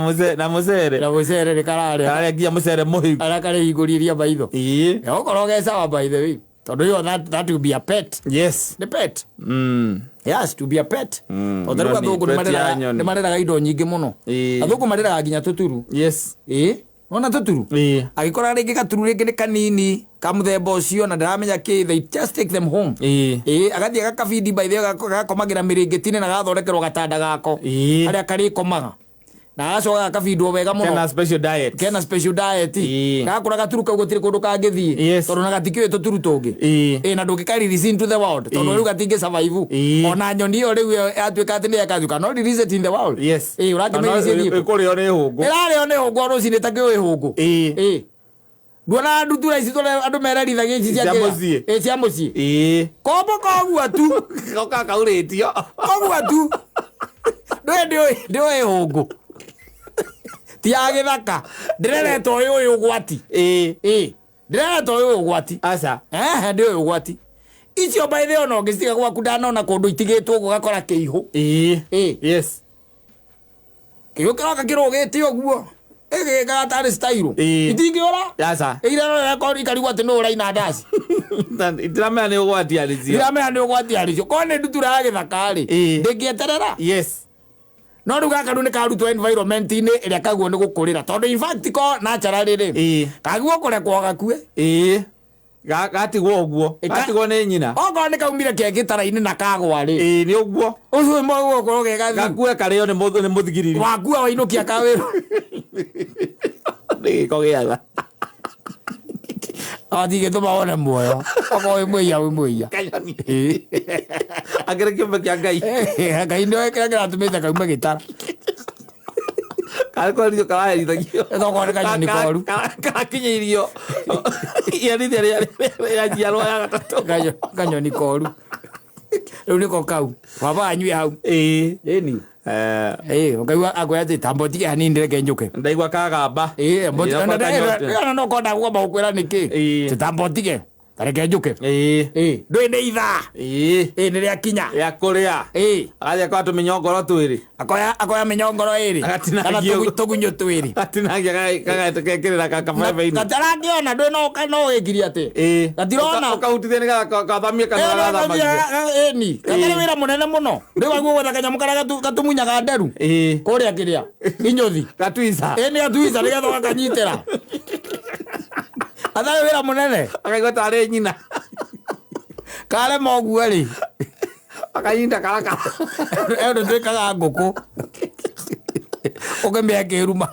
mucere. Na mucere nĩ kararĩa. Kararĩa nginya mucere mũhĩu. Arĩa karĩhingũrĩria maitho. Ĩĩ. Okorwo ge sawa, by the way, tondũ ĩyo that will be a pet. Nĩ pet. Yes, to be a pet. Tondũ rĩu Nyoni, athũngũ nĩ pet ya mareraga, nyoni. nĩ mareraga indo nyingĩ mũno. Athũngũ mareraga nginya tũturu. Ĩĩ, wona tũturu, agĩkora rĩngĩ gaturu rĩngĩ nĩ kanini ka mũthemba ũcio na ndaramenya kĩ, they just take them home. Ĩĩ, agathiĩ agakabindi, by the way, gagakomagĩra mĩrĩngĩti-inĩ na gagathondekerwo gatanda gako harĩa karĩkomaga, na agacoka gakabindwo wega mũno. Kena special diet. Kena special diet. Gakũra gaturu kau gũtirĩ kũndũ kangĩthiĩ, tondũ na gatikĩũĩ tũturu tũngĩ. Ĩĩ, na ndũngĩka release into the world, tondũ rĩu gatingĩ survive. Ona nyoni ĩyo rĩu ĩyo yatuĩka atĩ nĩ yekathuka, no release it in the world. Ĩĩ, ũrakĩmĩrelease ĩthiĩ kũ? Ĩkũrĩo nĩ hũngũ. Ĩrarĩo nĩ hũngũ o rũcinĩ ta kĩũĩ hũngũ. Ĩĩ, nduonaga ndutura ici tũrĩa andũ mererithagia ici cia Cia kĩrĩa? mũciĩ. Ĩĩ, cia mũciĩ. Kombo koguo tu. Goka kaurĩtio. Koguo tu ndũĩ ndĩũĩ hũngũ ti ya gĩthaka, ndĩrereta ũyũ ũyũ ũgwati. Ĩĩ, ndĩrereta ũyũ ũyũ ũgwati. Aca. Ehe, ndĩũĩ ũgwati icio, by the way, ona ũngĩcitiga gwaku, ndanona kũndũ itigĩtwo ũguo gakora kĩihũ. Ĩĩ. Kĩihũ kĩroka kĩrũgĩte ũguo, ĩgĩkaga tarĩ style. Itingĩũra. Aca. Irerora ikarigwo atĩ nũ ũraina ndaci. Itiramenya nĩ ũgwati arĩcio. Ndiramenya nĩ ũgwati arĩcio, korwo nĩ ndutura ya gĩthaka rĩ, ndĩngĩeterera. No rĩu gaka rĩu nĩ karutwo environment-inĩ ĩrĩa kaguo nĩ gũkũrĩra, tondũ in fact ko naturally rĩ, kaguo kũrekwo gakue. Ĩĩ. Gatigwo ũguo. Gatigwo nĩ nyina. Okorwo nĩ kaumire ke gĩtara-inĩ na kagwa rĩ, Ĩĩ, nĩ ũguo. Ũcio ĩmwe gũkorwo ge gathiu. Gakue karĩo nĩ mũthigiriri. Wakua wainũkia kawĩra. Nĩ gĩko gĩa tha. Atigĩtũma wone muoyo, okorwo wĩ mwĩia wĩ mwĩia. Kanyoni. Akĩrĩ kĩũmbe kĩa Ngai. Ngai nĩoĩ kĩrĩa kĩratũmĩte kaume gĩtara. Karĩ kwerithio karaherithagio. Tokorwo nĩ kanyoni koru. Karakinyĩirio iherithia rĩa njiarwa ya gatatũ. Kanyoni koru rĩu nĩko kau baba anyue hau. Ĩni. Ĩĩ, ũkaigua akwĩra atĩ tamba ũtige hanini reke njũke. Ndaigua kagamba. Ĩĩ. Ĩĩ, kanyote. Ona no konda gũkamba gũkwĩra nĩkĩ. Tamba ũtige tareke njũke. Ĩĩ, ndũĩ nĩ ithaa. Ĩĩ, nĩ rĩakinya. Rĩa kũrĩa. Ĩĩ. Agathiĩ akoya tũmĩnyongoro twĩrĩ. Akoya mĩnyongoro ĩrĩ. Agatinangia Kana ũguo. tũgunyũ twĩrĩ. Gatinangia gagekĩrĩra kabebe-inĩ. Gatarakĩona, ndũĩ no wĩkirie atĩ gatirona. Ũkahutithia nĩgetha gathamie kanua gathamagia. Ĩni, gatarĩ wĩra mũnene mũno rĩu waguo gwetha kanyamũ karĩa gatũmunyaga nderu kũrĩa kĩrĩa inyũthi. Gatuica. Ĩni, gatuica, nĩgetha ũgakanyitĩra atarĩ wĩra mũnene. Akaigua tarĩ nyina. Karema ũguo rĩ, Akanyita karakara. Ĩyo twĩkaga ngũkũ ũkĩmĩhe kĩruma.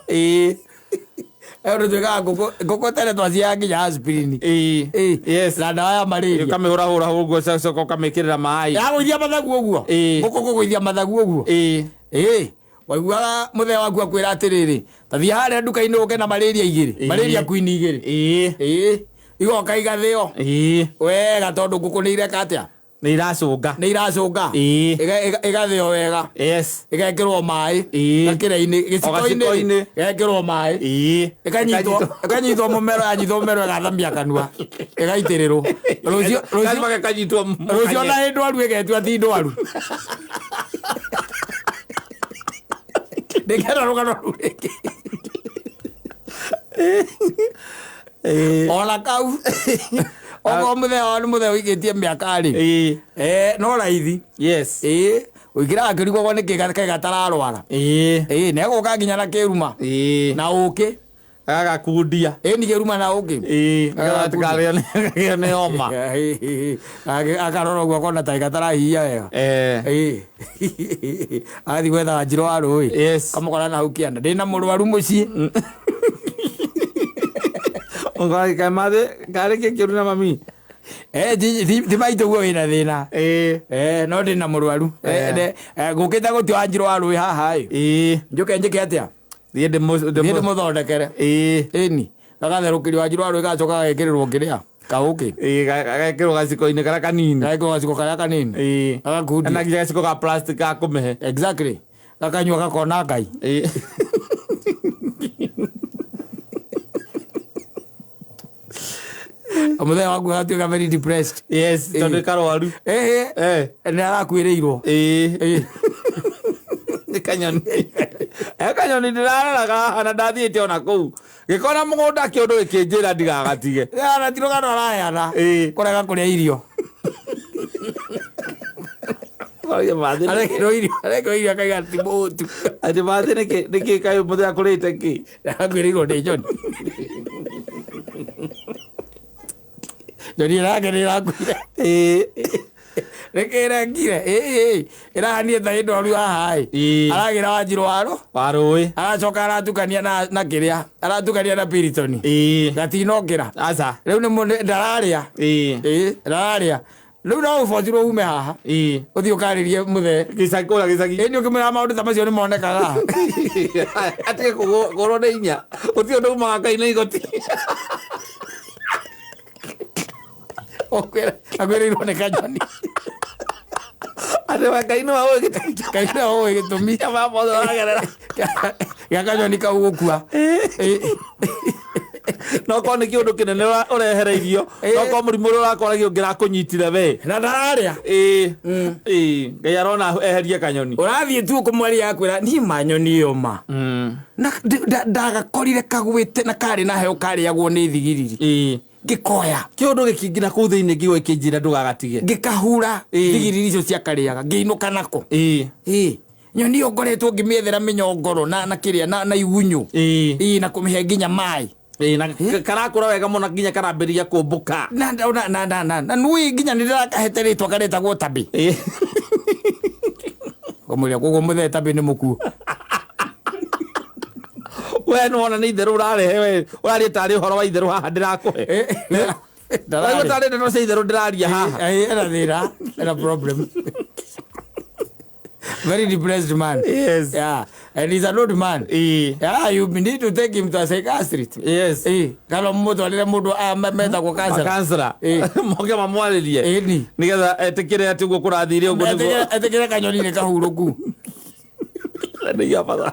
Ĩyo twĩkaga ngũkũ, ngũkũ tene twaciaga nginya aspirin. Ĩĩ. Na ndawa ya malaria. Ũkamĩhũrahũra ũguo, coka ũkamĩkĩrĩra maĩ. Yagũithia mathagu ũguo. Ngũkũ kũgũithia mathagu ũguo. Ĩĩ, waiguaga mũthee waku akwĩra atĩrĩrĩ, ta thiĩ harĩa nduka-inĩ ũke na malaria igĩrĩ, malaria queen igĩrĩ. Ĩĩ, igoka igathĩo wega, tondũ ngũkũ nĩ ireka atĩa? Nĩ iracũnga. Nĩ iracũnga. Ĩgathĩo wega. Ĩgekĩrwo maĩ gakĩra-inĩ, gĩciko-inĩ. Gaciko-inĩ. Ĩgekĩrwo maĩ. Ĩkanyitwo mũmero, yanyitwo mũmero ĩgathamia kanua, ĩgaitĩrĩrwo rũciũ rũciũ. Lazima gakanyitwo. Rũciũ ona ĩ ndwaru ĩgetua ti ndwaru. Ndĩkera rũgano rũu rĩngĩ. Ona kau okorwo mũthee wao nĩ mũthee ũikĩtie mĩaka rĩ, no raithi. Ĩĩ, ũingĩraga akĩrigagwo nĩkĩ kaĩ gatararwara. Ĩĩ, nĩegũka nginya na kĩruma na ũkĩ. Agagakundia. Ĩĩ, ni kĩruma na ũkĩ. Gatikarĩo nĩ homa. Akarora ũguo akona ta gatarahiia wega. Ĩĩ, agathiĩ gwetha wanjirũ wa rũĩ. Kamũkora na hau kĩanda, ndĩna mũrwaru mũciĩ. Kaĩ karĩ kĩ kĩũru na mami? Ti maitũ guo wĩna thĩna. No ndĩna mũrwaru. Ngũkĩte gũtua wanjirũ wa rũĩ haha ĩ. Njũke njĩke atĩa? Thiĩ Thiĩ ndĩmũthondekere. Ĩni, gagatherũkĩrio wanjirũ wa rũĩ, gacoka gagekĩrĩrwo kĩrĩa kaũkĩ. Gagekĩrwo gaciko-inĩ karĩa kanini. Gagekĩrwo gaciko karĩa kanini. Gagakundio. Kana nginya gaciko ga plastic ga kũmĩhe. Exactly, gakanyua gakona Ngai. Mũthenya waku agatuĩka very depressed. Yes, tondũ karwaru. Nĩ arakuĩrĩirwo. Nĩ kanyoni. E kanyoni ndĩrareraga haha na ndathiĩte ona kũu. Gĩkona mũgũnda kĩũndũ gĩkĩnjĩra ndigagatige. Na ti rũgano araheana. Ĩĩ. Kũrega kũrĩa irio. Kwaria mathĩ. Arekerwo irio, arekerwo irio akaiga ti mũtu. Atĩ mathĩ nĩkĩ nĩkĩ kaĩ mũthenya kũrĩte kĩ? Akuĩrĩirwo nĩ Njoni. Njoni ĩrake nĩ ĩrakuire. Ĩĩ. Nĩkĩ ĩrengire? Ĩĩ ĩrahanie ta ĩndwaru haha ĩ. Ĩĩ. Aragĩra wanjirũ waro. Wa rũĩ. Aracoka aratukania na kĩrĩa. Aratukania na Piriton. Ĩĩ. Gatinokĩra. Aca. Rĩu nĩ ndararĩa. Ĩĩ. Ĩĩ ndararĩa. Rĩu no ũbotirwo ume haha. Ĩĩ. Ũthiĩ ũkarĩrie mũthee. Gĩcagi kũrĩa gĩcagi. Ĩĩ nĩ ũkĩmwĩra maũndũ ta macio nĩ monekaga. Atige kũgũrwo nĩ inya. Gũtirĩ ũndũ umaga Ngai na igoti. Akwĩrĩirwo nĩ kanyoni. Atĩ we Ngai nĩwe ũĩ gĩtũmi kĩa Ngai nĩwe ũĩ gĩtũmi. maya mothe ũragerera. Gĩa kanyoni kau gũkua. Ĩĩ. No korwo nĩ kĩũndũ kĩnene ũrehereirio. Ĩĩ. No korwo mũrimũ ũrĩa ũrakoragia ũngĩrakũnyitire we. Na ndararĩa. Ĩĩ. Ĩĩ. Ngai arona eherie kanyoni. Ũrathiĩ tu ũkũmwaria akwĩra niĩ ma nyoni ĩyo ma. Na ndagakorire kagwĩte na karĩ na heo karĩagwo nĩ thigiriri. Ĩĩ. Ngĩkoya. Kĩũndũ gĩkĩngĩ na kũu thĩinĩ ngĩigua gĩkĩnjĩra ndũgagatige. Ngĩkahura Ĩĩ. thigiriri icio ciakarĩaga ngĩinũka nako. Ĩĩ. Ĩĩ. Nyoni ĩyo ngoretwo ngĩmĩethera mĩnyongoro na kĩrĩa na igunyũ. Ĩĩ. Ĩĩ na kũmĩhe nginya maĩ. Ĩĩ na karakũra wega mũno nginya karambĩrĩria kũmbũka. Na na na na na na nui nginya nĩ ndĩrakahete rĩtwa karetagwo Tabĩ. Ĩĩ. Ngũmwĩra koguo mũthee Tabĩ nĩ mũkuũ. We nĩwona nĩ itherũ ũrarehe we ũraria tarĩ ũhoro wa itherũ haha ndĩrakũhe. Ũraigua tarĩ ndeto cia itherũ ndĩraria haha. Ena thĩna, ena problem. Very depressed man. Yes. Yeah. And he's an old man. Ĩĩ. Yeah, you need to take him to a psychiatrist. Yes. Ĩĩ, kana mũtwarĩre mũndũ metagwo counselor. Makansela. Ĩĩ. Moke mamwarĩrie. Ĩni. Nĩgetha etĩkĩre atĩ ũguo kũrathire ũguo nĩguo. Etĩkĩre kanyoni nĩ kahurũku. Nĩ gĩa bata.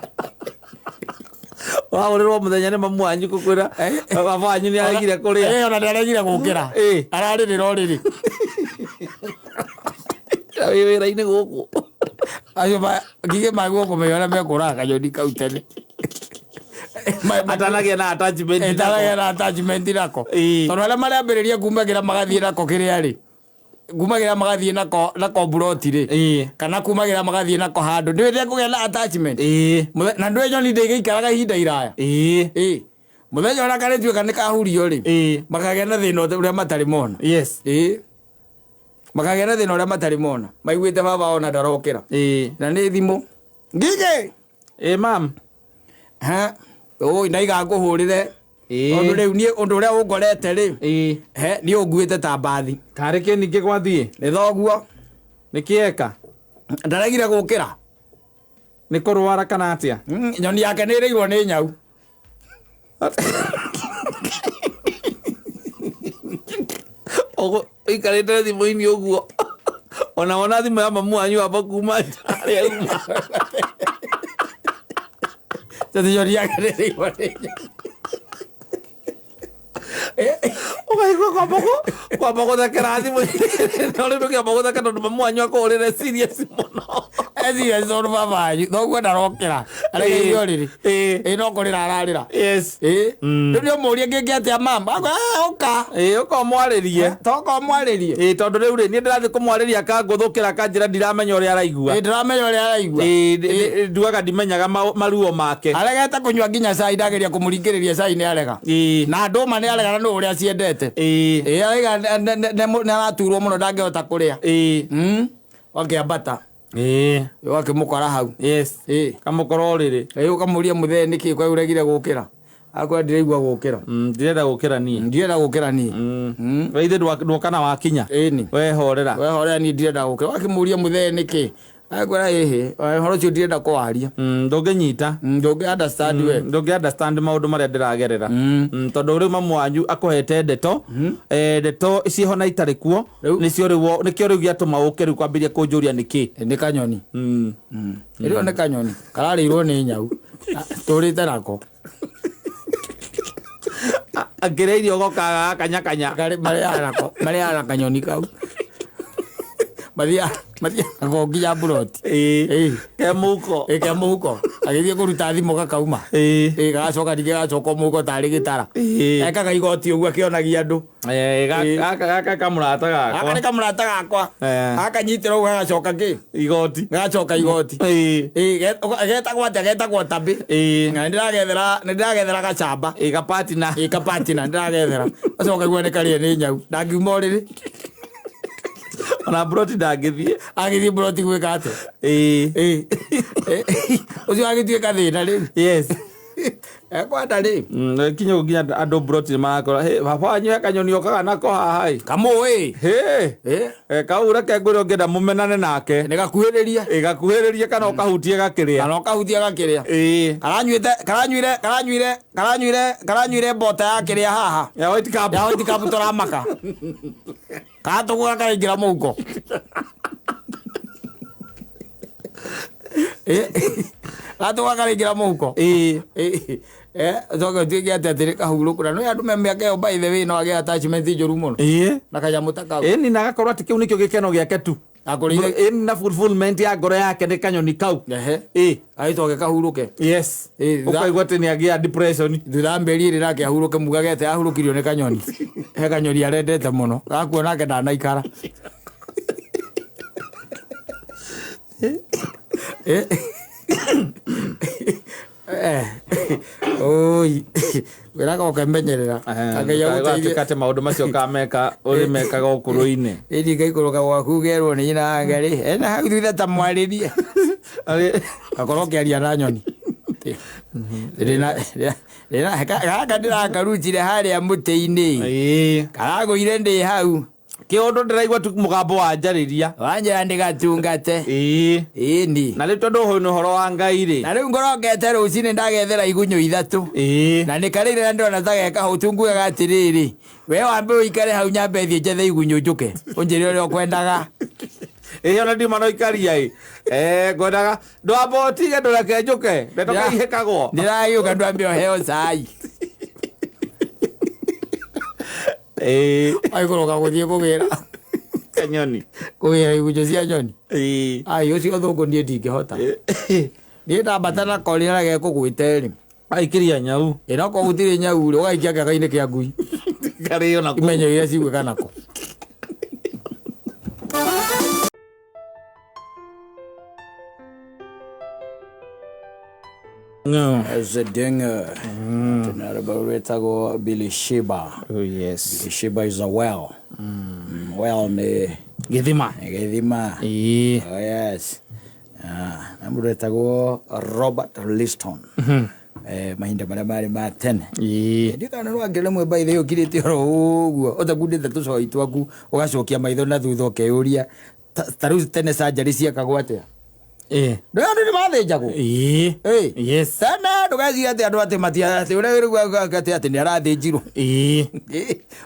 Wahũrĩrwo mũthenya nĩ mamu wanyu gũkwĩra baba wanyu nĩ aregire kũrĩa. Ĩĩ, ona nĩaregire gũkĩra. Ĩĩ. Ararĩrĩra ũrĩrĩ. Wĩ wĩra-inĩ gũkũ. Acio ngigĩ magwo kũmenya ũrĩa mekũraga kanyoni kau tene. Atanagĩa na attachment. Ĩtaragĩa na attachment nako. Ĩĩ. Tondũ arĩa marambĩrĩria kumagĩra magathiĩ nako kĩrĩa rĩ. Kumagĩra magathiĩ nako mburoti rĩ. Ĩĩ. Kana kumagĩra magathiĩ nako handũ. Ndũĩ ndekũgĩa na attachment. Ĩĩ. Na ndũĩ nyoni ndĩgĩikaraga ihinda iraya. Ĩĩ. Ĩĩ. Mũthenya ũrĩa karĩtuĩka nĩ kahurio rĩ. Ĩĩ. Makagĩa na thĩna ũrĩa matarĩ mona. Yes. Ĩĩ. Makagĩa na thĩna ũrĩa matarĩ mona. Maiguĩte baba ona ndarokĩra. Ĩĩ. Na nĩ thimũ. Ngigĩ. Ĩĩ mam. Ha. Ũĩ ndaiga ngũhũrĩre. Ĩĩ. Tondũ rĩu niĩ ũndũ ũrĩa ũngorete rĩ. Ĩĩ. He, niĩ ũnguĩte ta mbathi. Karĩ kĩ ningĩ gwathiĩ? Nĩ thoguo. Nĩ kĩeka? Ndaregire gũkĩra. Nĩ kũrwara kana atĩa? Nyoni yake nĩ ĩrĩirwo nĩ nyau. Ũikarĩte thimũ-inĩ ũguo. Ona wona thimũ ya mamu wanyu wamba kuma nja harĩa uma. Tondũ nyoni yake nĩ ĩrĩirwo nĩ nyau. Ũkaigua kwamba gũthekera thimũ-inĩ. No rĩu ndũkĩamba gũtheka tondũ mamu wanyu akũhũrĩre serious mũno. Eciria tondũ baba wanyu thoguo ndarokĩra. Aregeire ũrĩrĩ. Ĩĩ. Ĩĩ no kũrĩra ararĩra. Yes. Ĩĩ. Rĩu nĩ ũmũrie ngĩngĩ atĩa mama. Akwa ũka. Ĩĩ ũka ũmwarĩrie. Toka ũmwarĩrie. Ĩĩ tondũ rĩu rĩ niĩ ndĩrathiĩ kũmwarĩria akangũthũkĩra akanjĩra ndiramenya ũrĩa araigua. Ĩĩ ndĩramenya ũrĩa araigua. Ĩĩ nduaga ndimenyaga maruo make. Aregete kũnyua nginya cai ndageria kũmũringĩrĩria cai nĩ arega. Ĩĩ. Na ndũma nĩ arega na nĩ ũrĩa aciendete. Ĩĩ. Ĩĩ araiga nĩ araturwo mũno ndangĩhota kũrĩa. Ĩĩ. Wakĩambata. Ĩĩ. Wakĩmũkora hau. Yes. Ĩĩ. Kamũkora ũrĩrĩ. Ĩĩ ũkamũria mũthee nĩkĩ kwa ũregire gũkĩra. Akwĩra ndiraigua gũkĩra. Ndirenda gũkĩra niĩ. Ndirenda gũkĩra niĩ. We ithe nduoka na wakinya. Ĩni. We horera. We horera niĩ ndirenda gũkĩra. Wakĩmũria mũthee nĩkĩ. Akwĩra ĩhĩ ũhoro ũcio ndirenda kũwaria. Ndũngĩnyita. Ndũngĩ understand we. Ndũngĩ understand maũndũ marĩa ndĩragerera. Tondũ rĩu mamu wanyu akũhete ndeto. Ndeto ciĩho na itarĩ kuo. Nĩcio rĩu nĩkĩo rĩu gĩatũma ũke rĩu kwambĩrĩria kũnjũria nĩkĩ. Nĩ kanyoni. Ĩrĩo nĩ kanyoni. Kararĩirwo nĩ nyau. Tũrĩte nako. Akĩrĩa irio gokaga gakanyakanya. Marĩaga nako, marĩaga na kanyoni kau. Mathiaga nginya mburoti. Ĩĩ. Ke mũhuko. Ĩ, ke mũhuko. Agĩthiĩ kũruta thimũ gakauma. Ĩĩ. Ĩ, gagacoka ningĩ gagacoka mũhuko tarĩ gĩtara. Ĩĩ. Ekaga igoti ũguo akĩonagia andũ. Eh, gaka gaka kamũrata Gaka gakwa. nĩ kamũrata gakwa. Eh. Gakanyitĩra ũguo gagacoka kĩ? Igoti. Gagacoka igoti. Ĩĩ. Ĩ, getagwo atĩa? Getagwo tabĩ. Ĩĩ. Na nĩndĩragethera nĩndĩragethera gacamba. Ĩ gapatina. Ĩ, kapatina nĩndĩragethera. Gacoka kaigua nĩ karĩe nĩ nyau. Ndangiuma ũrĩrĩ. Ona mburoti ndangĩthiĩ. Agĩthiĩ mburoti gwĩka atĩa? Ĩĩ. Ĩ. Ũcio agĩtuĩka thĩna rĩu. Yes. Ekwenda rĩ. Kinya ũguo nginya andũ mburoti nĩ marakora, "Hĩ, baba wanyu he kanyoni okaga nako haha ĩ." Kamũĩ. Hĩ. Ĩ. Eh, kau reke ngwĩre ũngĩenda mũmenane nake. Nĩ gakuhĩrĩrie. Ĩ gakuhĩrĩrie kana ũkahutie gakĩrĩa. Kana ũkahutia gakĩrĩa. Ĩĩ. Karanyuĩte karanyuire karanyuire karanyuire karanyuire mbota ya kĩrĩa haha. Ya white cup. Ya white cup tũramaka. Karatũgũra karaingĩra mũhuko. Karatũgũra karaingĩra mũhuko. Ĩĩ. Eh, ũcoke ũtuĩke atĩ atĩ nĩ kahurũku na nĩ andũ me mĩaka ĩyo by the way no agĩe attachment njũru mũno. Ĩĩ. Na kanyamũ ta kau. Ĩni na agakorwo atĩ kĩu nĩkĩo gĩkeno gĩake tu. Akũrĩire. Ĩni na fulfillment ya ngoro yake nĩ kanyoni kau. Ehe. Ĩĩ. Agĩcoke kahurũke. Yes. Ĩĩ, Ũkaigua atĩ nĩ agĩa depression. Thutha wa mĩeri ĩrĩ nake ahurũke mugage atĩ ahurũkirio nĩ kanyoni. He kanyoni arendete mũno. Gakua nake ndanaikara. Eh. Eh. Oi. Wĩraga ũkemenyerera. Ngai agũteithie. Gatuĩka atĩ maũndũ macio ũkameka ũrĩ mekaga ũkũrũ-inĩ. Ĩni ngaikũrũka gwaku ngerwo nĩ nyina wa Ngarĩ. Ena hau thutha ta mwarĩrie. Gakorwo ũkĩaria na nyoni. Gaka ndĩrakarutire harĩa mũtĩ-inĩ. Ĩĩ. Karagũire ndĩ hau. Kĩũndũ ndĩraigua tu mũgambo wanjarĩria. Wanjĩra ndĩgatungate. Ĩĩ. Ĩni. Na rĩu tondũ ũyũ nĩ ũhoro wa Ngai rĩ. Na rĩu ngorokete rũcinĩ ndagethera igunyũ ithatũ. Ĩĩ. Na nĩ karĩire na ndĩrona ta gekahũtu ngugaga atĩrĩrĩ, we wambe ũikare hau nyambe thiĩ njethe igunyũ njũke. Ũnjĩre ũrĩa ũkwendaga. Ĩĩ ona ndiuma no ikaria ĩ. Eh, ngwendaga ndwamba ũtige ndũreke njũke. Ndeto kaihĩkagwo. Ndĩragĩũka ndwambe ũheo cai. Ĩĩ. Aikũrũka gũthiĩ kũgĩra. Kanyoni. Kũgĩra igunyũ cia nyoni. Ĩĩ. Ai ũcio thũngũ niĩ ndingĩhota. Niĩ ndambata nako rĩrĩa gekũgwĩte rĩ. Aikĩria nyau. Ĩ no korwo gũtirĩ nyau rĩ, ũgaikia kĩaga-inĩ kĩa ngui. Karĩo nako. Imenye iria cigwĩka nako. No. Zedinga. Tena rwĩtagwo Bilisheba. Oh yes. Bilisheba is a well. Well nĩ Gĩthima. nĩ gĩthima. Ĩĩ. Oh yes. Ah, na mũndũ wetagwo Robert Liston. Eh, mahinda marĩa marĩ ma tene. Ĩĩ. Ndikana nĩ wangĩra rĩmwe by the way ũkirĩte oro ũguo ũtakundĩte tũcoi twaku ũgacokia maitho na thutha ũkeyũria ta rĩu tene surgery ciekagwo atĩa? Ĩĩ. Ndũĩ andũ nĩ mathĩnjagwo? Ĩĩ. Ĩĩ. Yes. Tene ndũgeciria atĩ andũ atĩ matia atĩ ũrĩa ũraigua atĩ atĩ nĩ arathĩnjirwo. Ĩĩ.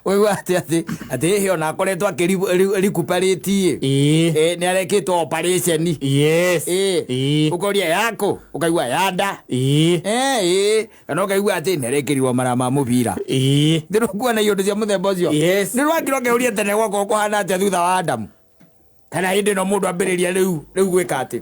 Ũigua atĩ atĩ atĩ ĩhĩ ona akoretwo akĩrikuparĩti Ĩĩ. ĩ nĩ arekĩtwo operation. Yes. Ĩĩ. Ĩĩ. Ũkoria yakũ ũkaigua ya nda. Ĩĩ. Ĩĩ kana ũkaigua atĩ nĩ arekĩrirwo mara ma mũbira. Ĩĩ. Ndĩrũkuona iũndũ cia mũthemba ũcio. Yes. Nĩ rwakĩrwo ũkeuria tene gwakorwo kũhana atĩa thutha wa Adamu. Kana hĩndĩ ĩno mũndũ ambĩrĩria rĩu rĩu gwĩka atĩ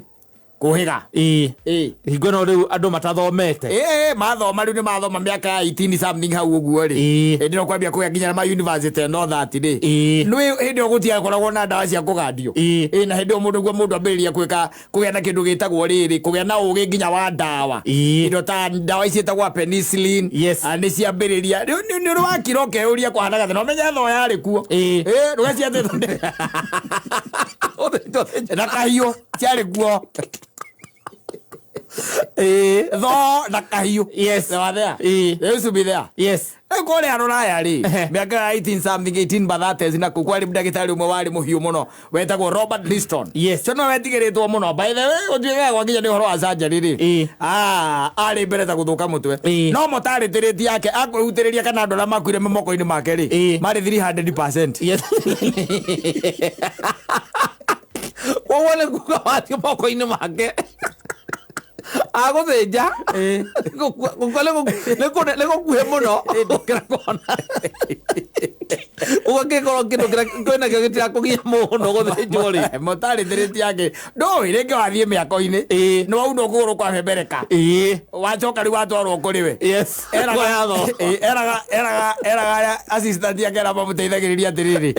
kũhĩga. Ĩĩ. Ĩĩ. Hingo ĩno rĩu andũ matathomete. Ĩĩ mathoma rĩu nĩ mathoma mĩaka ya 18 something hau ũguo rĩ. Ĩĩ. Hĩndĩ ĩno kwambia kũgĩa nginya ma university and all that rĩ. Ĩĩ. Nĩ hĩndĩ ĩyo gũtiakoragwo na ndawa cia kũgandio. Ĩĩ. Ĩĩ na hĩndĩ ĩyo mũndũ guo mũndũ ambĩrĩria gwĩka kũgĩa na kĩndũ gĩtagwo rĩrĩ kũgĩa na ũgĩ nginya wa ndawa. Ĩĩ. Indo ta ndawa ici ciĩtagwo penicillin. Yes. Ah, nĩ ciambĩrĩria. Rĩu nĩ ũrĩ wakira ũkeyũria kwahanaga atĩa na ũmenye thoo yarĩ kuo. Ĩĩ. Ĩĩ ndũgeciria atĩ na kahiũ ciarĩ kuo. Ĩĩ. Thoo na kahiũ. Yes. They were there. Ĩĩ. They used to be there. Yes. Rĩu kũrĩa rũraya rĩ Ehe. mĩaka ya 18 something 18 bathates na kũu kwarĩ ndagĩtarĩ ũmwe warĩ mũhiũ mũno wetagwo Robert Liston. Yes. Ũcio nĩwe wetigĩrĩtwo mũno by the way gũtuĩkaga gwakinya nĩ ũhoro wa surgery rĩ Ĩĩ. Ah, arĩ mbere ta gũthũka mũtwe Ĩĩ. no mortality rate yake akwĩhutĩrĩria kana andũ arĩa makuire me moko-inĩ make rĩ Ĩĩ. marĩ 300%. Yes. Koguo nĩ kuga wathiĩ moko-inĩ make Agũthĩnja gũkua nĩ gũkuhĩ mũno gũkĩra kuona. Ũguo angĩkorwo kĩndũ kĩrĩa kwĩnakĩo gĩtirakũgia mũno gũthĩnjwo rĩ. Mortality rate yake ndũĩ rĩngĩ wathiĩ mĩako-inĩ nĩ waunwo kũgũrũ kwabebereka wacoka rĩu watwarwo kũrĩ we. Kuoya tho. Eraga eraga eraga arĩa assistant yake arĩa mamũteithagĩrĩria atĩrĩrĩ,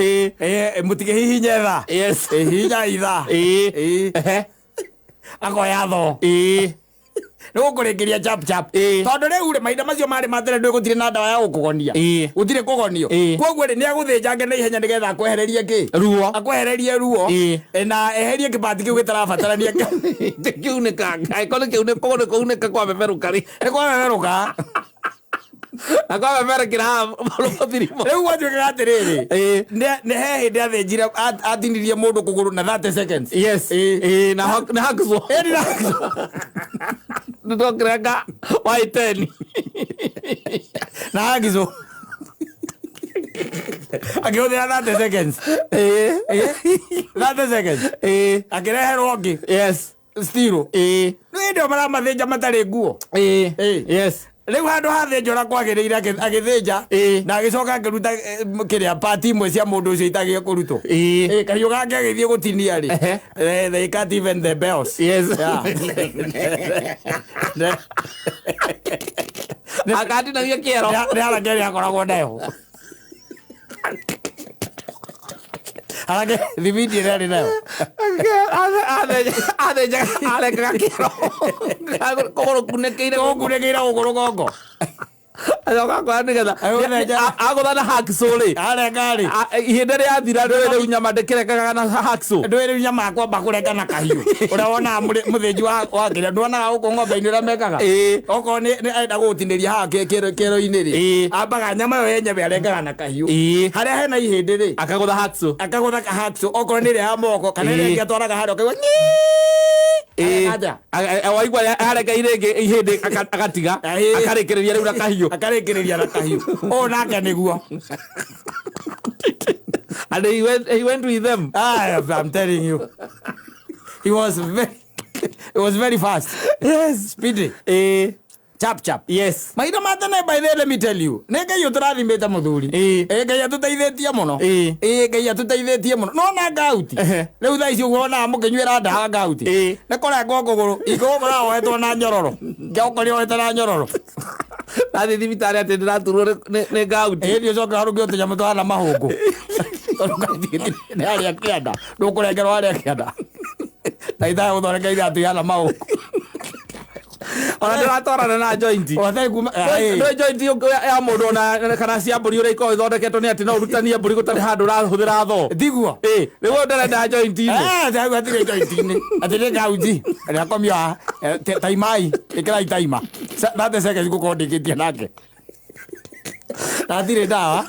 mũtikĩhihinye tha. Hihinya ithaa. Akoya tho nĩ gũkũrĩkĩria chap chap. Tondũ rĩu rĩ, mahinda macio marĩ ma tene ndũĩ gũtirĩ na ndawa ya gũkũgonia. Gũtirĩ kũgonio. Koguo rĩ, nĩ agũthĩnjange na ihenya nĩgetha akwehererie kĩ? Ruo. Akwehererie ruo. Na eherie kĩbati kĩu gĩtarabatarania. Kĩunĩka angĩkorwo nĩ kĩunĩka nĩ kũunĩka kwa beberũka rĩ. Nĩ kwabeberũka. Na kwa beberekera haha rũthirimo. Rĩu gwatuĩkaga atĩrĩrĩ, nĩ he hĩndĩ athĩnjire atinirie mũndũ kũgũrũ na 30 seconds. Ĩĩ, na nĩ hacksaw. Ĩni na hacksaw. Nĩtwakĩrenga waiteni. Na hacksaw akĩhũthĩra 30 seconds. 30 seconds. Akĩreherwo ũngĩ. Stiro. Nĩ hĩndĩ ĩyo maramathĩnja matarĩ nguo. Rĩu handũ hathĩnja ũrĩa kwagĩrĩire agĩthĩnja na agĩcoka akĩruta kĩrĩa pati imwe cia mũndũ ũcio itagĩrĩire kũrutwo. Kahiũ gake agĩthiĩ gũtinia rĩ, they cut even the bells. Yeah. Akatinagia kĩero. Nĩ haraka ĩrĩa akoragwo nayo. Haraka thibindi ĩrĩa arĩ nayo. Athĩnjaga arengaga kĩero kũgũrũ kunĩkĩire. Gũkunĩkĩire gũkũ rũgongo. Acoka akoya nĩgetha Agũthĩnja. Agũtha na hacksaw rĩ. Arenga rĩ. Ihĩndĩ rĩathira ndũĩ rĩu nyama ndĩkĩrengaga na hacksaw. Ndũĩ rĩu nyama kwamba kũrenga na kahiũ ũrĩa wonaga mũthĩnji wa kĩrĩa nduonaga gũkũ ng'ombe-inĩ ũrĩa mekaga. Okorwo nĩ enda gũgũtinĩria haha kĩero-inĩ rĩ, ambaga nyama ĩyo yenyewe arengaga na kahiũ. Harĩa hena ihĩndĩ rĩ, akagũtha hacksaw. Akagũtha hacksaw okorwo nĩ ĩrĩa ya moko kana ĩrĩa ĩngĩ atwaraga harĩa ũkaigua atĩa? Waigua arenga irĩngĩ ihĩndĩ agatiga. Akarĩkĩrĩria rĩu na kahiũ. Akarĩkĩrĩria na kahiũ ũũ nake nĩguo. And he went with them. Ah, I'm telling you, he was very fast. Speedy. Chap chap. Mahinda ma tene, by the way, let me tell you, nĩ Ngai ũtũrathimĩte mũthuri. Ngai atũteithĩtie mũno. Ngai atũteithĩtie mũno no na ngauti. Rĩu thaa ici ũguo wonaga mũkĩnyuĩra ndaha ngauti. Nĩ kũrengwo kũgũrũ ikũgũkora wohetwo na nyororo ngĩokoria wohete na nyororo. Nathiĩ thibitarĩ atĩ ndĩraturwo nĩ ngauti. Ĩĩ, ũcoke harũngio tũnyamũ tũhana mahũngũ tondũ ngauti nĩ harĩa kĩanda ndũkũrengerwo harĩa kĩanda na ithaa gũthondeka iratũ ihana mahũngũ. Ona ndĩratwarana na joint. Wathai kuma Ndũĩ joint ya mũndũ ona kana cia mbũri ũrĩa ikoragwo ithondeketwo nĩ atĩ no ũrutanie mbũri gũtarĩ handũ ũrahũthĩra thoo. Tiguo. Ĩĩ, rĩu ndĩrenda joint-inĩ. Atĩ hatirĩ joint-inĩ atĩ nĩ ngauti rĩakomio haha taimai ĩkĩrai taima 30 seconds ngũkorwo ndĩkĩtie nake na hatirĩ ndawa.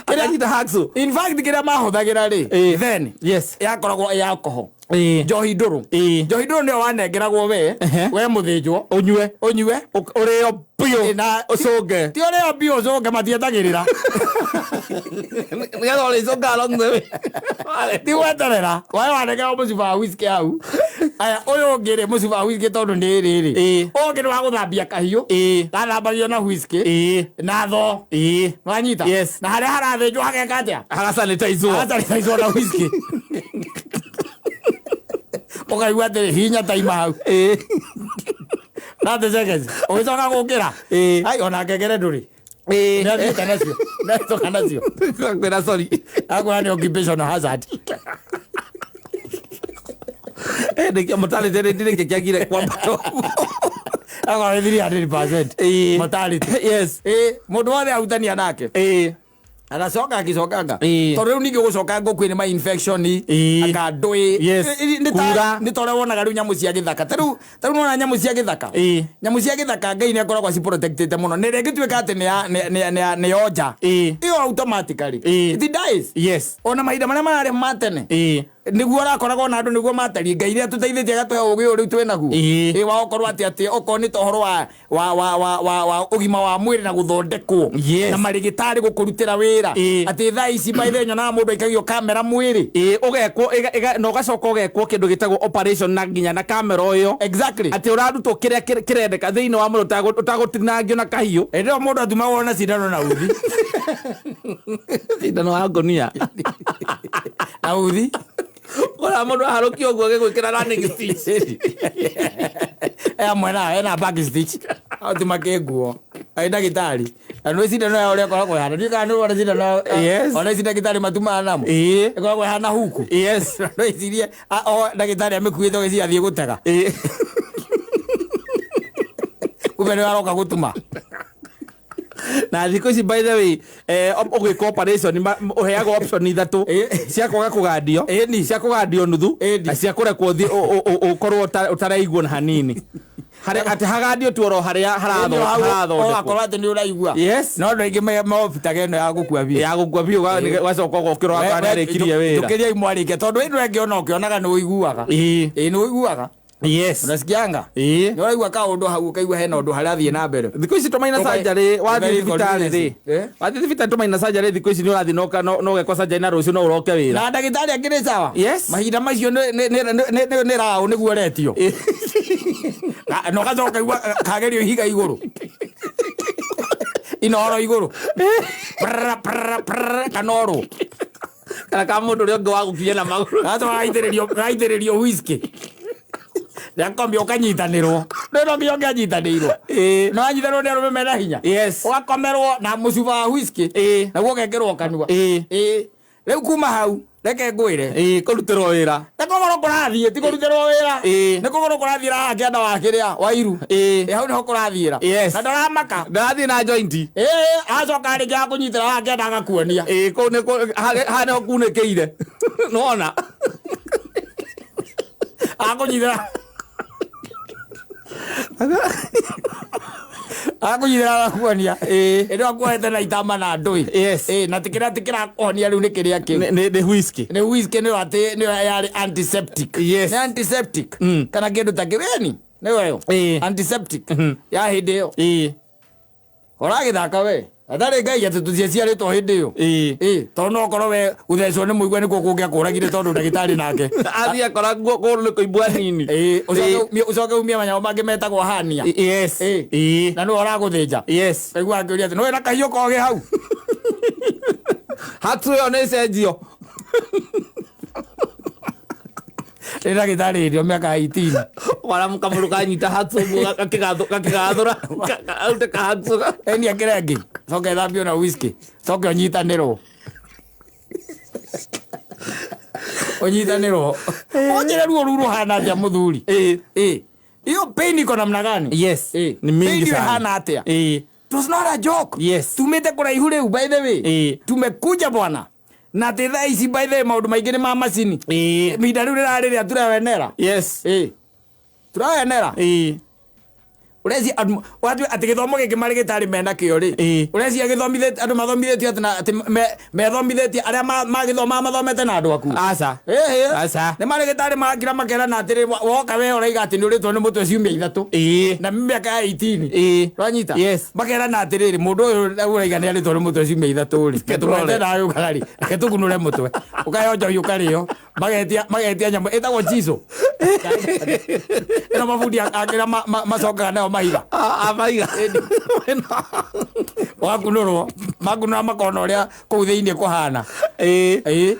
Akanyita hacksaw. In fact, kĩrĩa mahũthagĩra rĩ, then yakoragwo ĩ alcohol, njohi ndũrũ. Njohi ndũrũ nĩyo wanengeragwo we we mũthĩnjwo. Ũnyue. Ũnyue. Ũrĩo biũ. Na ũcũnge. Ti ũrĩo biũ ũcũnge, matietagĩrĩra. Nĩgetha ũrĩcũnga along the way. Ti gweterera wae wanengerwo mũcuba wa whisky hau. Aya, ũyũ ũngĩ rĩ, mũcuba wa whisky tondũ nĩ rĩrĩ, ũyũ ũngĩ nĩ wa gũthambia kahiũ. Gathambagio na whisky na tho. Wanyita? Yes. Na harĩa harathĩnjwo hageka atĩa? Hagasanitizwo. Hagasanitizwo na whisky. Ũkaigua atĩrĩ hinya taima hau 30 seconds ũgĩcoka gũkĩra. Ai, ona ngengere ndũrĩ. Nĩ athiĩte nacio, nĩ ahĩtũka nacio. Kwĩra sorry. Akwĩra nĩ occupational hazard. Nĩkĩo mortality rate nĩkĩo kĩagire kwambata ũguo. Akorwo nĩ 300% mortality. Mũndũ wothe ahutania nake anacoka akĩcokanga. Tondũ rĩu ningĩ gũcoka ngũkũ nĩ ma infection anga ndũĩ. Kura. Nĩ ta ũrĩa wonaga rĩu nyamũ cia gĩthaka ta rĩu nona nyamũ cia gĩthaka, nyamũ cia gĩthaka Ngai nĩ akoragwo aciprotectĩte mũno nĩ rĩngĩtuĩka atĩ nĩ yonja ĩyo automatically it dies. Ona mahinda marĩa mararĩ ma tene. Nĩguo ũrakoragwo na andũ nĩguo matariĩ. Ngai rĩrĩa tũteithĩtie agatũhe ũgĩ ũyũ rĩu twĩ naguo. Ĩ wa gũkorwo atĩ okorwo nĩ ta ũhoro wa ũgima wa mwĩrĩ na gũthondekwo. Na marĩgĩtarĩ gũkũrutĩra wĩra. Atĩ thaa ici by the way nyonaga mũndũ aikagio kamera mwĩrĩ. Ĩ ũgekwo na ũgacoka ũgekwo kĩndũ gĩtagwo operation na nginya na kamera ĩyo. Atĩ ũrarutwo kĩrĩa kĩrendeka thĩinĩ wa mwĩrĩ ũtagũtinangio na kahiũ. Hĩndĩ ĩyo mũndũ atumagwo na cindano na uthi. Cindano wa ngũnia. Na uthi. Ora mũndũ aharũkio ũguo agĩgwĩkĩra running stitch. Ena mwena ena back stitch. Atuma kĩnguo. Ai ndagĩtarĩ. Na nĩ cindano ya ũrĩa ĩkoragwo ĩhana. Ndiũĩ kana nĩ ũrona cindano. Ona ici ndagĩtarĩ matumaga namo. Ĩkoragwo ĩhana huku. No ĩcirie o ndagĩtarĩ amĩkuĩte ũgĩciria athiĩ gũtega. Kumbe nĩ aroka gũtuma. Na thikũ ici by the way ũgwĩka operation ũheagwo option ithatũ cia kwaga kũgandio, cia kũgandio nuthu, na cia kũrekwo ũthiĩ ũkorwo ũtaraigua na hanini. Harĩa atĩ hagandio tu oro harĩa harathondekwo. Ũgakorwo atĩ nĩ ũraigua. No andũ aingĩ maobitaga ĩno ya gũkua biũ. Ya gũkua biũ ũgacoka ũgokĩra ũgakora nĩ arĩkirie wĩra. Njũkĩriai mwarĩkia tondũ ĩno ĩngĩ ona ũkĩonaga nĩ ũiguaga. Ĩĩ nĩ ũiguaga. Unasikianga? Nĩ ũraigua kaũndũ hau ũkaigua hena ũndũ harathiĩ na mbere. Thikũ ici tũmaina surgery wathiĩ thibitarĩ rĩ. Wathiĩ thibitarĩ tũmaina surgery thikũ ici nĩ ũrathiĩ na ũgekwo surgery na rũciũ no ũroke wĩra. Na ndagĩtarĩ akĩrĩ sawa. Mahinda macio nĩ raũ nĩguo ũretio. Na ũgacoka ũkaigua kagerio ihiga igũrũ. Inooro igũrũ. Prra, prra, prra, kanorwo. Kana ka mũndũ ũrĩa ũngĩ wa gũkinya na magũrũ. Gacoka gaitĩrĩrio whisky. Rĩakombia ũkanyitanĩrwo. Rĩu no nginya ũngĩanyitanĩirwo. No anyitanĩrwo nĩ arũme mena hinya. Ũgakomerwo na mũcuba wa whisky. Naguo ũgekĩrwo kanua. Rĩu kuma hau reke ngwĩre. Kũrutĩrwo wĩra. Nĩ kũgũrũ kũrathiĩ, ti kũrutĩrwo wĩra. Nĩ kũgũrũ kũrathiĩra haha kĩanda wa kĩrĩa wa iru. Hau nĩho kũrathiĩra. Na ndaramaka. Ndarathiĩ na joint. Acoka rĩngĩ akũnyitĩra haha kĩanda agakuonia. Kũu nĩ haha nĩho kunĩkĩire. Nĩwona? Akũnyitĩra. Akũnyitĩra agakuonia. Ĩno akuohete na itama na ndũĩ. Na ti kĩrĩa kĩrakuonia rĩu nĩ kĩrĩa kĩu. Nĩ whisky. Nĩ whisky nĩyo atĩ nĩyo yarĩ antiseptic. Nĩ antiseptic. Kana kĩndũ ta kĩu. Ĩni, nĩyo ĩyo. Antiseptic. Ya hĩndĩ ĩyo. Ũragĩthaka we. Atarĩ Ngai atĩ tũtiaciarĩtwo hĩndĩ ĩyo. Tondũ no ũkorwo we gũthecwo nĩ mũigua nĩkuo kũngĩakũragire tondũ ndagĩtarĩ nake. Athiĩ akora kũgũrũ nĩ kũimbwo hanini. Ũcoke umie manyamũ mangĩ metagwo hernia. Na nĩwe ũragũthĩnja. Kaigua akĩũria atĩ, nĩũĩ na kahiũ kogĩ hau? Hatu ĩyo nĩ ĩcenjio. Nĩ ndagĩtarĩ hĩndĩ ĩyo mĩaka ya 18. Wara kamũndũ kanyita hatu ũguo gakĩgathũra, arute kahatu. Eni akĩra ĩngĩ, coka ĩthambio na whisky, coke ũnyitanĩrwo. Ũnyitanĩrwo. Ũnjĩre ruo rũu rũhana atĩa mũthuri? Hiyo pain iko namna gani? Ni mingi Pain sana. ĩhana atĩa? It was not a joke. Tumĩte kũraihu rĩu by the way. Tumekuja bwana. Na atĩ thaa ici by the way maũndũ maingĩ nĩ ma macini. Ihinda rĩu rĩrarĩ rĩa turawenera. Turawenera. Ũreciria andũ, watue atĩ gĩthomo gĩkĩ marĩ gĩtarĩ mena kĩo rĩ. Ũreciria gĩthomithĩtie andũ mathomithĩtio atĩ na atĩ methomithĩtie arĩa magĩthomaga mathomete na andũ aku. Aca. Aca. Nĩ marĩ gĩtarĩ makira makerana atĩrĩ, woka we ũraiga atĩ nĩ ũrĩtwo nĩ mũtwe ciumia ithatũ. Na mĩaka ya 18. Ũranyita? Makerana atĩrĩrĩ, mũndũ ũyũ ũraiga nĩ arĩtwo nĩ mũtwe ciumia ithatũ rĩ. Reke tũrore. Tũrore nawe ũkaga rĩ. Reke tũkunũre mũtwe. Ũkaheo njohi ũkarĩo. Magetia nyamũ ĩtagwo chiso. Ĩno mabundi akĩra macokaga nayo mahiga. Mahiga. Wakunũrwo, makunũra makona ũrĩa kũu thĩinĩ kũhana.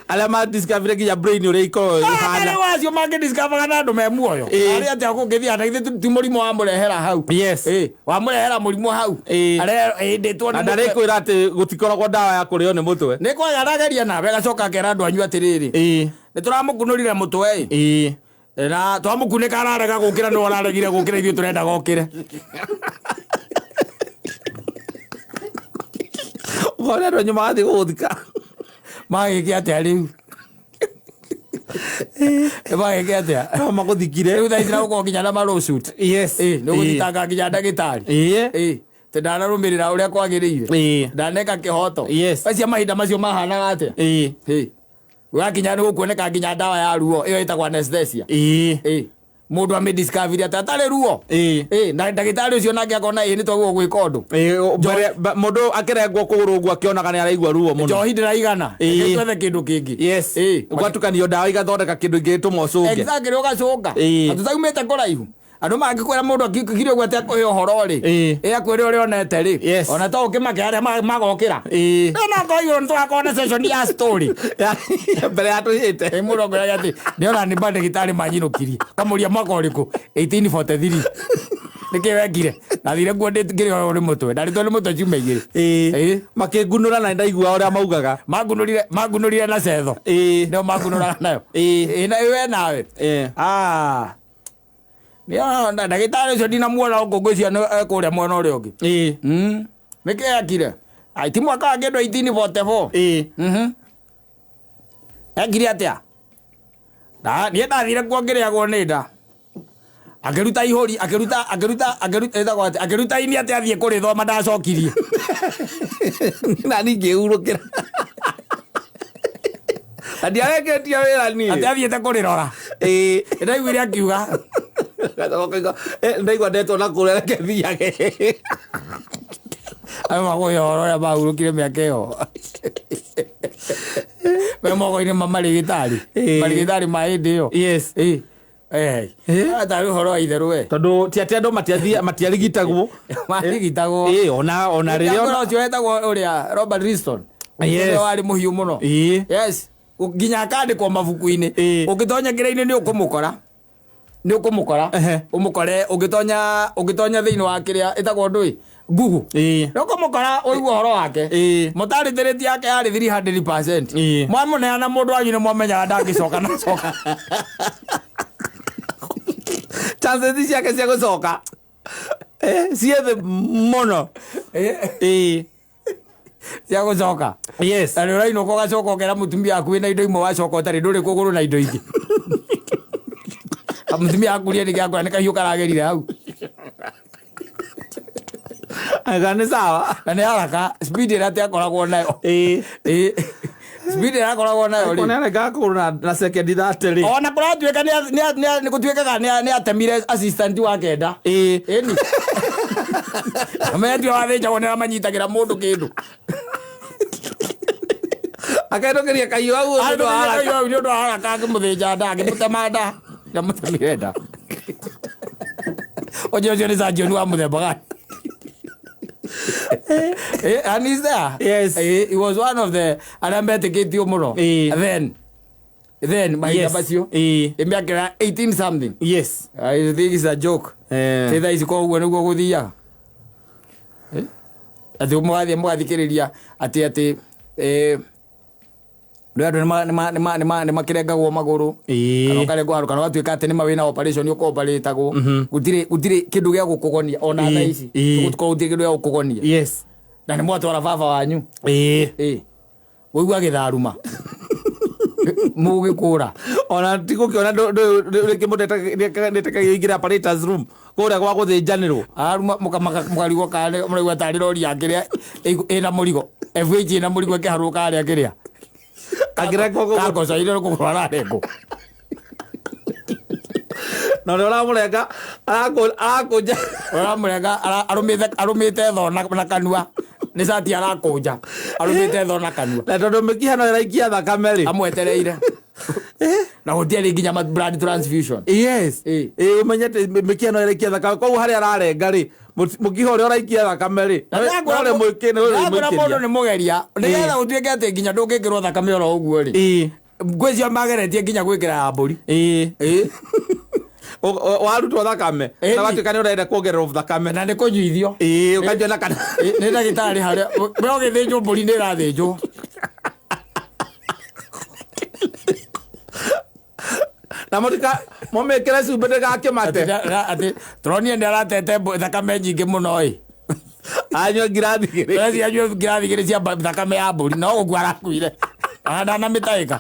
Arĩa ma discover nginya brain ũrĩa ikoragwo ĩhana. Arĩa wacio mangĩ discover na andũ me muoyo. Arĩa atĩa kũngĩthiĩ na githĩ ti mũrimũ wamũrehera hau. Wamũrehera mũrimũ hau. Arĩa ĩndĩtwo nĩ Na mũtwe. ndarĩkwĩra atĩ gũtikoragwo ndawa ya kũrĩo nĩ mũtwe. Nĩ kwaga arageria nawe agacoka akera andũ anyu atĩrĩrĩ. Nĩ tũramũkunũrire mũtwe ĩ. Na twamũkunĩka ararega gũkĩra nĩwe ũraregire gũkĩra ithuĩ tũrendaga okĩre. Ũkona andũ anyu magathiĩ gũgũthika. Magĩke atĩa rĩu? Magĩke atĩa? No magũthikire. Rĩu thaa ici na gũkorwo nginya na ma-lawsuit. Nĩ ũgũthitanga nginya ndagĩtarĩ. Atĩ ndanarũmĩrĩra ũrĩa kwagĩrĩire. Ndaneka kĩhoto. Acio mahinda macio mahanaga atĩa? Wakinya nĩ gũkuoneka nginya ndawa ya ruo ĩyo ĩtagwo anesthesia. Ĩ mũndũ amĩdiscovery atĩ atarĩ ruo. Ĩ na ndagĩtarĩ ũcio nake akona ĩ nĩ twagĩrĩirwo gwĩka ũndũ. Mbere mũndũ akĩrengwo kũgũrũ ũguo akĩonaga nĩ araigua ruo mũno. Njohi ndĩraigana. Reke twethe kĩndũ kĩngĩ. Yes. Ũgatukanio ndawa igathondeka kĩndũ ingĩtũma ũcũnge. Exactly, ũgacũnga. Na tũtaumĩte kũraihu. Andũ mangĩkwĩra mũndũ akire ũguo atĩ akũhe ũhoro rĩ. Ĩ akwĩre ũrĩa onete rĩ. Ona to ũkĩmake arĩa magokĩra. No no korwo igũrũ nĩtũgakorwo na session ya story. Mbere ya tũhĩte. Ĩ mũndũ akwĩraga atĩ nĩona nĩ mandagĩtarĩ manyinũkirie. Kamũria mwaka ũrĩkũ? 1843. Nĩkĩ wekire? Ndathire kuo ngĩrĩo nĩ mũtwe. Ndarĩtwo nĩ mũtwe ciumia igĩrĩ. Makĩngunũra na ndaigua ũrĩa maugaga. Mangunũrire na cetho. Nĩo mangunũraga nayo. Ĩ na we nawe. Ah. Ndagĩtarĩ ũcio ndinamuona gũkũ ngwĩciria nĩ ekũrĩa mwena ũrĩa ũngĩ. Nĩkĩ ekire? Ai ti mwaka wa kĩndũ 1844. Ekire atĩa? Niĩ ndathire kuo ngĩrĩagwo nĩ nda. Akĩruta ihũri, akĩruta akĩruta akĩruta ĩtagwo atĩa? Akĩruta ini atĩ athiĩ kũrĩthoma ndacokirie. Na niĩ ngĩhurũkĩra. Na ndiareketie wĩra niĩ. Atĩ athiĩte kũrĩrora. Ndaiguire akiuga. Ndaigua ndetwo na kũrĩa reke thiage. Ayo magũhe ũhoro ũrĩa mahurũkire mĩaka ĩyo. Me moko-inĩ ma marĩgĩtarĩ. Marĩgĩtarĩ ma hĩndĩ ĩyo. Yes. Tarĩ ũhoro wa itherũ we. Tondũ ti atĩ andũ matiarigitagwo. Marigitagwo. Ona rĩrĩa ona ũcio wetagwo ũrĩa Robert Liston. Yes. Ũrĩa warĩ mũhiũ mũno. Yes. Nginya akandĩkwo mabuku-inĩ. Ũngĩtonya kĩrĩa-inĩ nĩ ũkũmũkora. Nĩ ũkũmũkora. Ũmũkore ũngĩtonya ũngĩtonya thĩinĩ wa kĩrĩa ĩtagwo ndũĩ Google. Nĩ ũkũmũkora ũigue ũhoro wake. Mortality rate yake yarĩ 300%. Mwamũneana mũndũ wanyu nĩ mwamenyaga ndangĩcoka na coka. Chances ciake cia gũcoka ciĩ thĩ mũno. Cia gũcoka. Yes. Na nĩ ũrainũka ũgacoka ũkera mũtumia waku wĩna indo imwe wacoka ũtarĩ ndũrĩ kũgũrũ na indo ingĩ. Mũtumia waku nĩ gĩakũra nĩ kahiũ karagerire hau. Anga nĩ sawa. Na nĩ haraka speed ĩrĩa atĩ akoragwo nayo. Speed ĩrĩa akoragwo nayo rĩ. Nĩ arengaga kũgũrũ na sekendi 30 rĩ. Ona kũratuĩka nĩ gũtuĩkaga nĩ atemire assistant wa kenda. Ĩni. Amenye wathĩnjagwo nĩ aramanyitagĩra mũndũ kĩndũ. Akainũkĩria kahiũ hau nĩ ũndũ wa haraka. Nĩ ũndũ wa haraka akĩmũthĩnja nda, akĩmũtema nda. Ndamũtemire nda. Ũcio ũcio nĩ surgeon wa mũthemba gani? And he's there. Yes. He was one of the arĩa metĩkĩtio mũno. Then mahinda macio. Mĩaka ya 18 something. Yes. I think it's a joke. Ti thaa ici koguo nĩguo gũthiaga. Atĩ mũgathiĩ mũgathikĩrĩria atĩ atĩ andũ nĩ makĩrengagwo magũrũ. Kana ũkarengwo handũ kana ũgatuĩka atĩ nĩma wĩna operation ũkoparatagwo. Gũtirĩ kĩndũ gĩa gũkũgonia ona thaa ici. Gũkorwo gũtirĩ kĩndũ gĩa gũkũgonia. Yes. Na nĩ mwatwara baba wanyu. Ũigua gĩtharuma. Mũgĩkũra. Ona ti gũkĩona rĩngĩ mũndũ nĩetĩkagio aingĩre apparatus room kũrĩa gwa gũthĩnjanĩrwo. Aruma mũkarigwo kana mũraigua tarĩ rori ya kĩrĩa ĩna mũrigo. FH ĩna mũrigo ĩkĩharũrũka harĩa kĩrĩa. Akĩrengwo kũgũrũ. Kagoca irio kũgũrũ ararengwo. Na ũrĩa ũramũrenga arakũnja. Ũramũrenga arũmĩte tho na kanua. Nĩ cati arakũnja. Arũmĩte tho na kanua. Na tondũ mĩkiha no ĩraikia thakame rĩ. Amwetereire. Na gũtiarĩ nginya blood transfusion. Yes. Ũmenye atĩ mĩkiha no ĩraikia thakame. Koguo harĩa ararenga rĩ, mũkiha ũrĩa ũraikia thakame rĩ, Na no ndakũra mũndũ nĩ mũgeria. Nĩgetha gũtuĩke atĩ nginya ndũngĩkĩrwo thakame oro ũguo rĩ. Ngwĩciria mageretie nginya gwĩkĩra ya mbũri. Warutwo thakame. Na watuĩka nĩ ũrenda kuongererwo thakame. Na nĩ kũnyuithio. Ũkanyua na kana. Nĩ ndagĩtarĩ harĩa. We ũgĩthĩnjwo mbũri nĩ ĩrathĩnjwo. Na mũtika mũmĩkĩre cumbĩ ndĩgakĩmate. Atĩ tũronire nĩ aratete thakame nyingĩ mũno ĩ. Anyua ngirathi igĩrĩ. Tũreciria anyue ngirathi igĩrĩ cia thakame ya mbũri no gũkua arakuire. Ndanamĩtaĩka.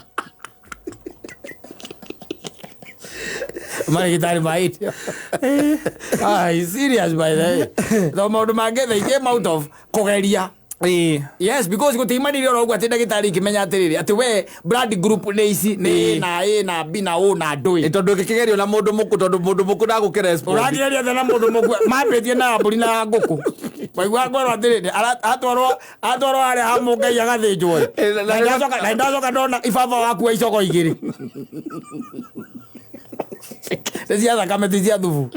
Marĩgĩtarĩ ma irio. Ah, he's serious by the way. Tondũ maũndũ mangĩ they came out of kũgeria. Yes, because gũtimanire oro ũguo atĩ ndagĩtarĩ ikĩmenya atĩrĩrĩ atĩ we blood group nĩ ici, nĩ A na A na B na O na ndũĩ. Tondũ ĩngĩkĩgerio na mũndũ mũkũ, tondũ mũndũ mũkũ ndagũkĩ respond. Ũrakĩgeria atĩa na mũndũ mũkue? Mambĩtie na mbũri na ngũkũ, waigua ngwerwo atĩrĩrĩ, atwarwo harĩa ha mũngai agathĩnjwo ĩ. Na ndacoka ndona ibaba wakua icogo igĩrĩ nĩ cia thakame, ti cia thubu.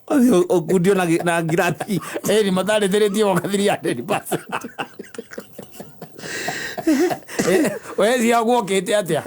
Ũthiĩ ũkundio na ngirathi. Ĩni matarĩtĩrĩtie woka 300%. We cia guokĩte atĩa?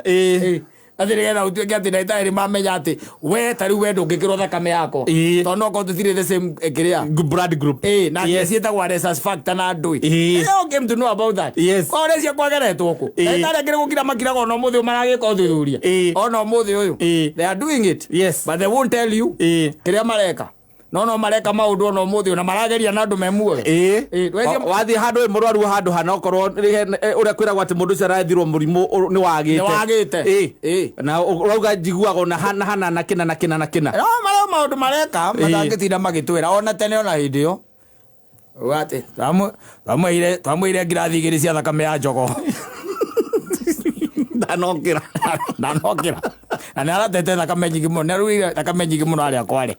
Atĩ nĩgetha ũtuĩke atĩ ndagĩtarĩ nĩ mamenya atĩ we ta rĩu we ndũngĩkĩrwo thakame yakwa, tondũ no korwo tũtirĩ the same kĩrĩa blood group. Na ciĩtagwo rhesus factor na ndũĩ. I all came to know about that. Kwa ũrĩa cia kwageretwo kũ. Ndagĩtarĩ angĩ nĩ gũkira makiraga, ona ũmũthĩ ũyũ maragĩka ũthuthuria. Ona ũmũthĩ ũyũ they are doing it, but they won't tell you kĩrĩa mareka, no mareka maũndũ ona ũmũthĩ ũyũ na marageria na andũ me muoyo. Wathiĩ handũ wĩ mũrwaru handũ hana okorwo ũrĩa kwĩragwo atĩ mũndũ ũcio arathirwo mũrimũ nĩ wagĩte. Nĩ wagĩte. Na ũrauga njiguaga ona hana hana na kĩna na kĩna na kĩna. No marĩa maũndũ mareka matangĩtinda magĩtwĩra ona tene ona hĩndĩ ĩyo. Uga atĩ twamwĩire ngirathi 2 cia thakame ya jogoo. Ndanokĩra. Ndanokĩra na nĩ aratete thakame nyingĩ mũno, nĩ arugire thakame nyingĩ mũno harĩa kware.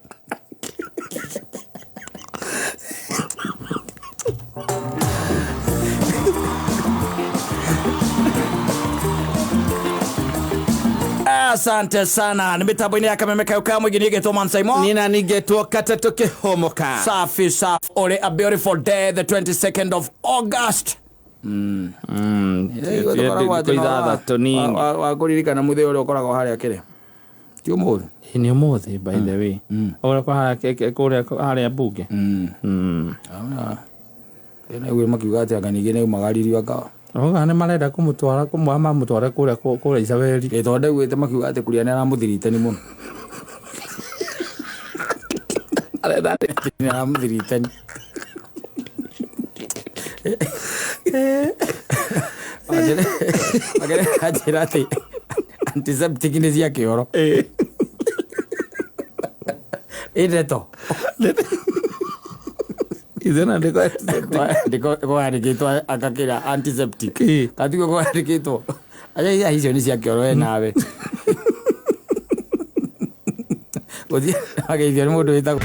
Asante sana. Nĩ mĩtambo-inĩ ya Kameme kayo ka mũingĩ, niĩ ngetwo Man Simon. Nina ningetwo katatũ kĩhomoka. Safi safi. Ore a beautiful day, the 22nd of August. Thikũ 6 nini. Wa kũririkana mũthĩ ũrĩa ũkoragwo harĩa kĩrĩa ti ũmũthĩ. Nĩ ũmũthĩ, by the way, ũrĩa kwa harĩa kũrĩa harĩa mbunge. Naiguire makiuga atĩ anga ningĩ nĩ aumagaririo anga. Oga nĩ marenda kũmũtwara, kũmũa mamũtware kũrĩa Isabeli. Tondũ ndaiguĩte makiuga atĩ Kuria nĩ aramũthiritani mũno. Arenda Nĩ aramũthiritani. Anjĩra atĩ antiseptic nĩ cia kĩoro. Ĩ ndeto. Ithena ndiko. Kwandĩkĩtwo akakĩra antiseptic. Katiguo kwandĩkĩtwo aca icio nĩ cia kĩoro we nawe. Gũthiĩ ageithio nĩ mũndũ wĩtagwo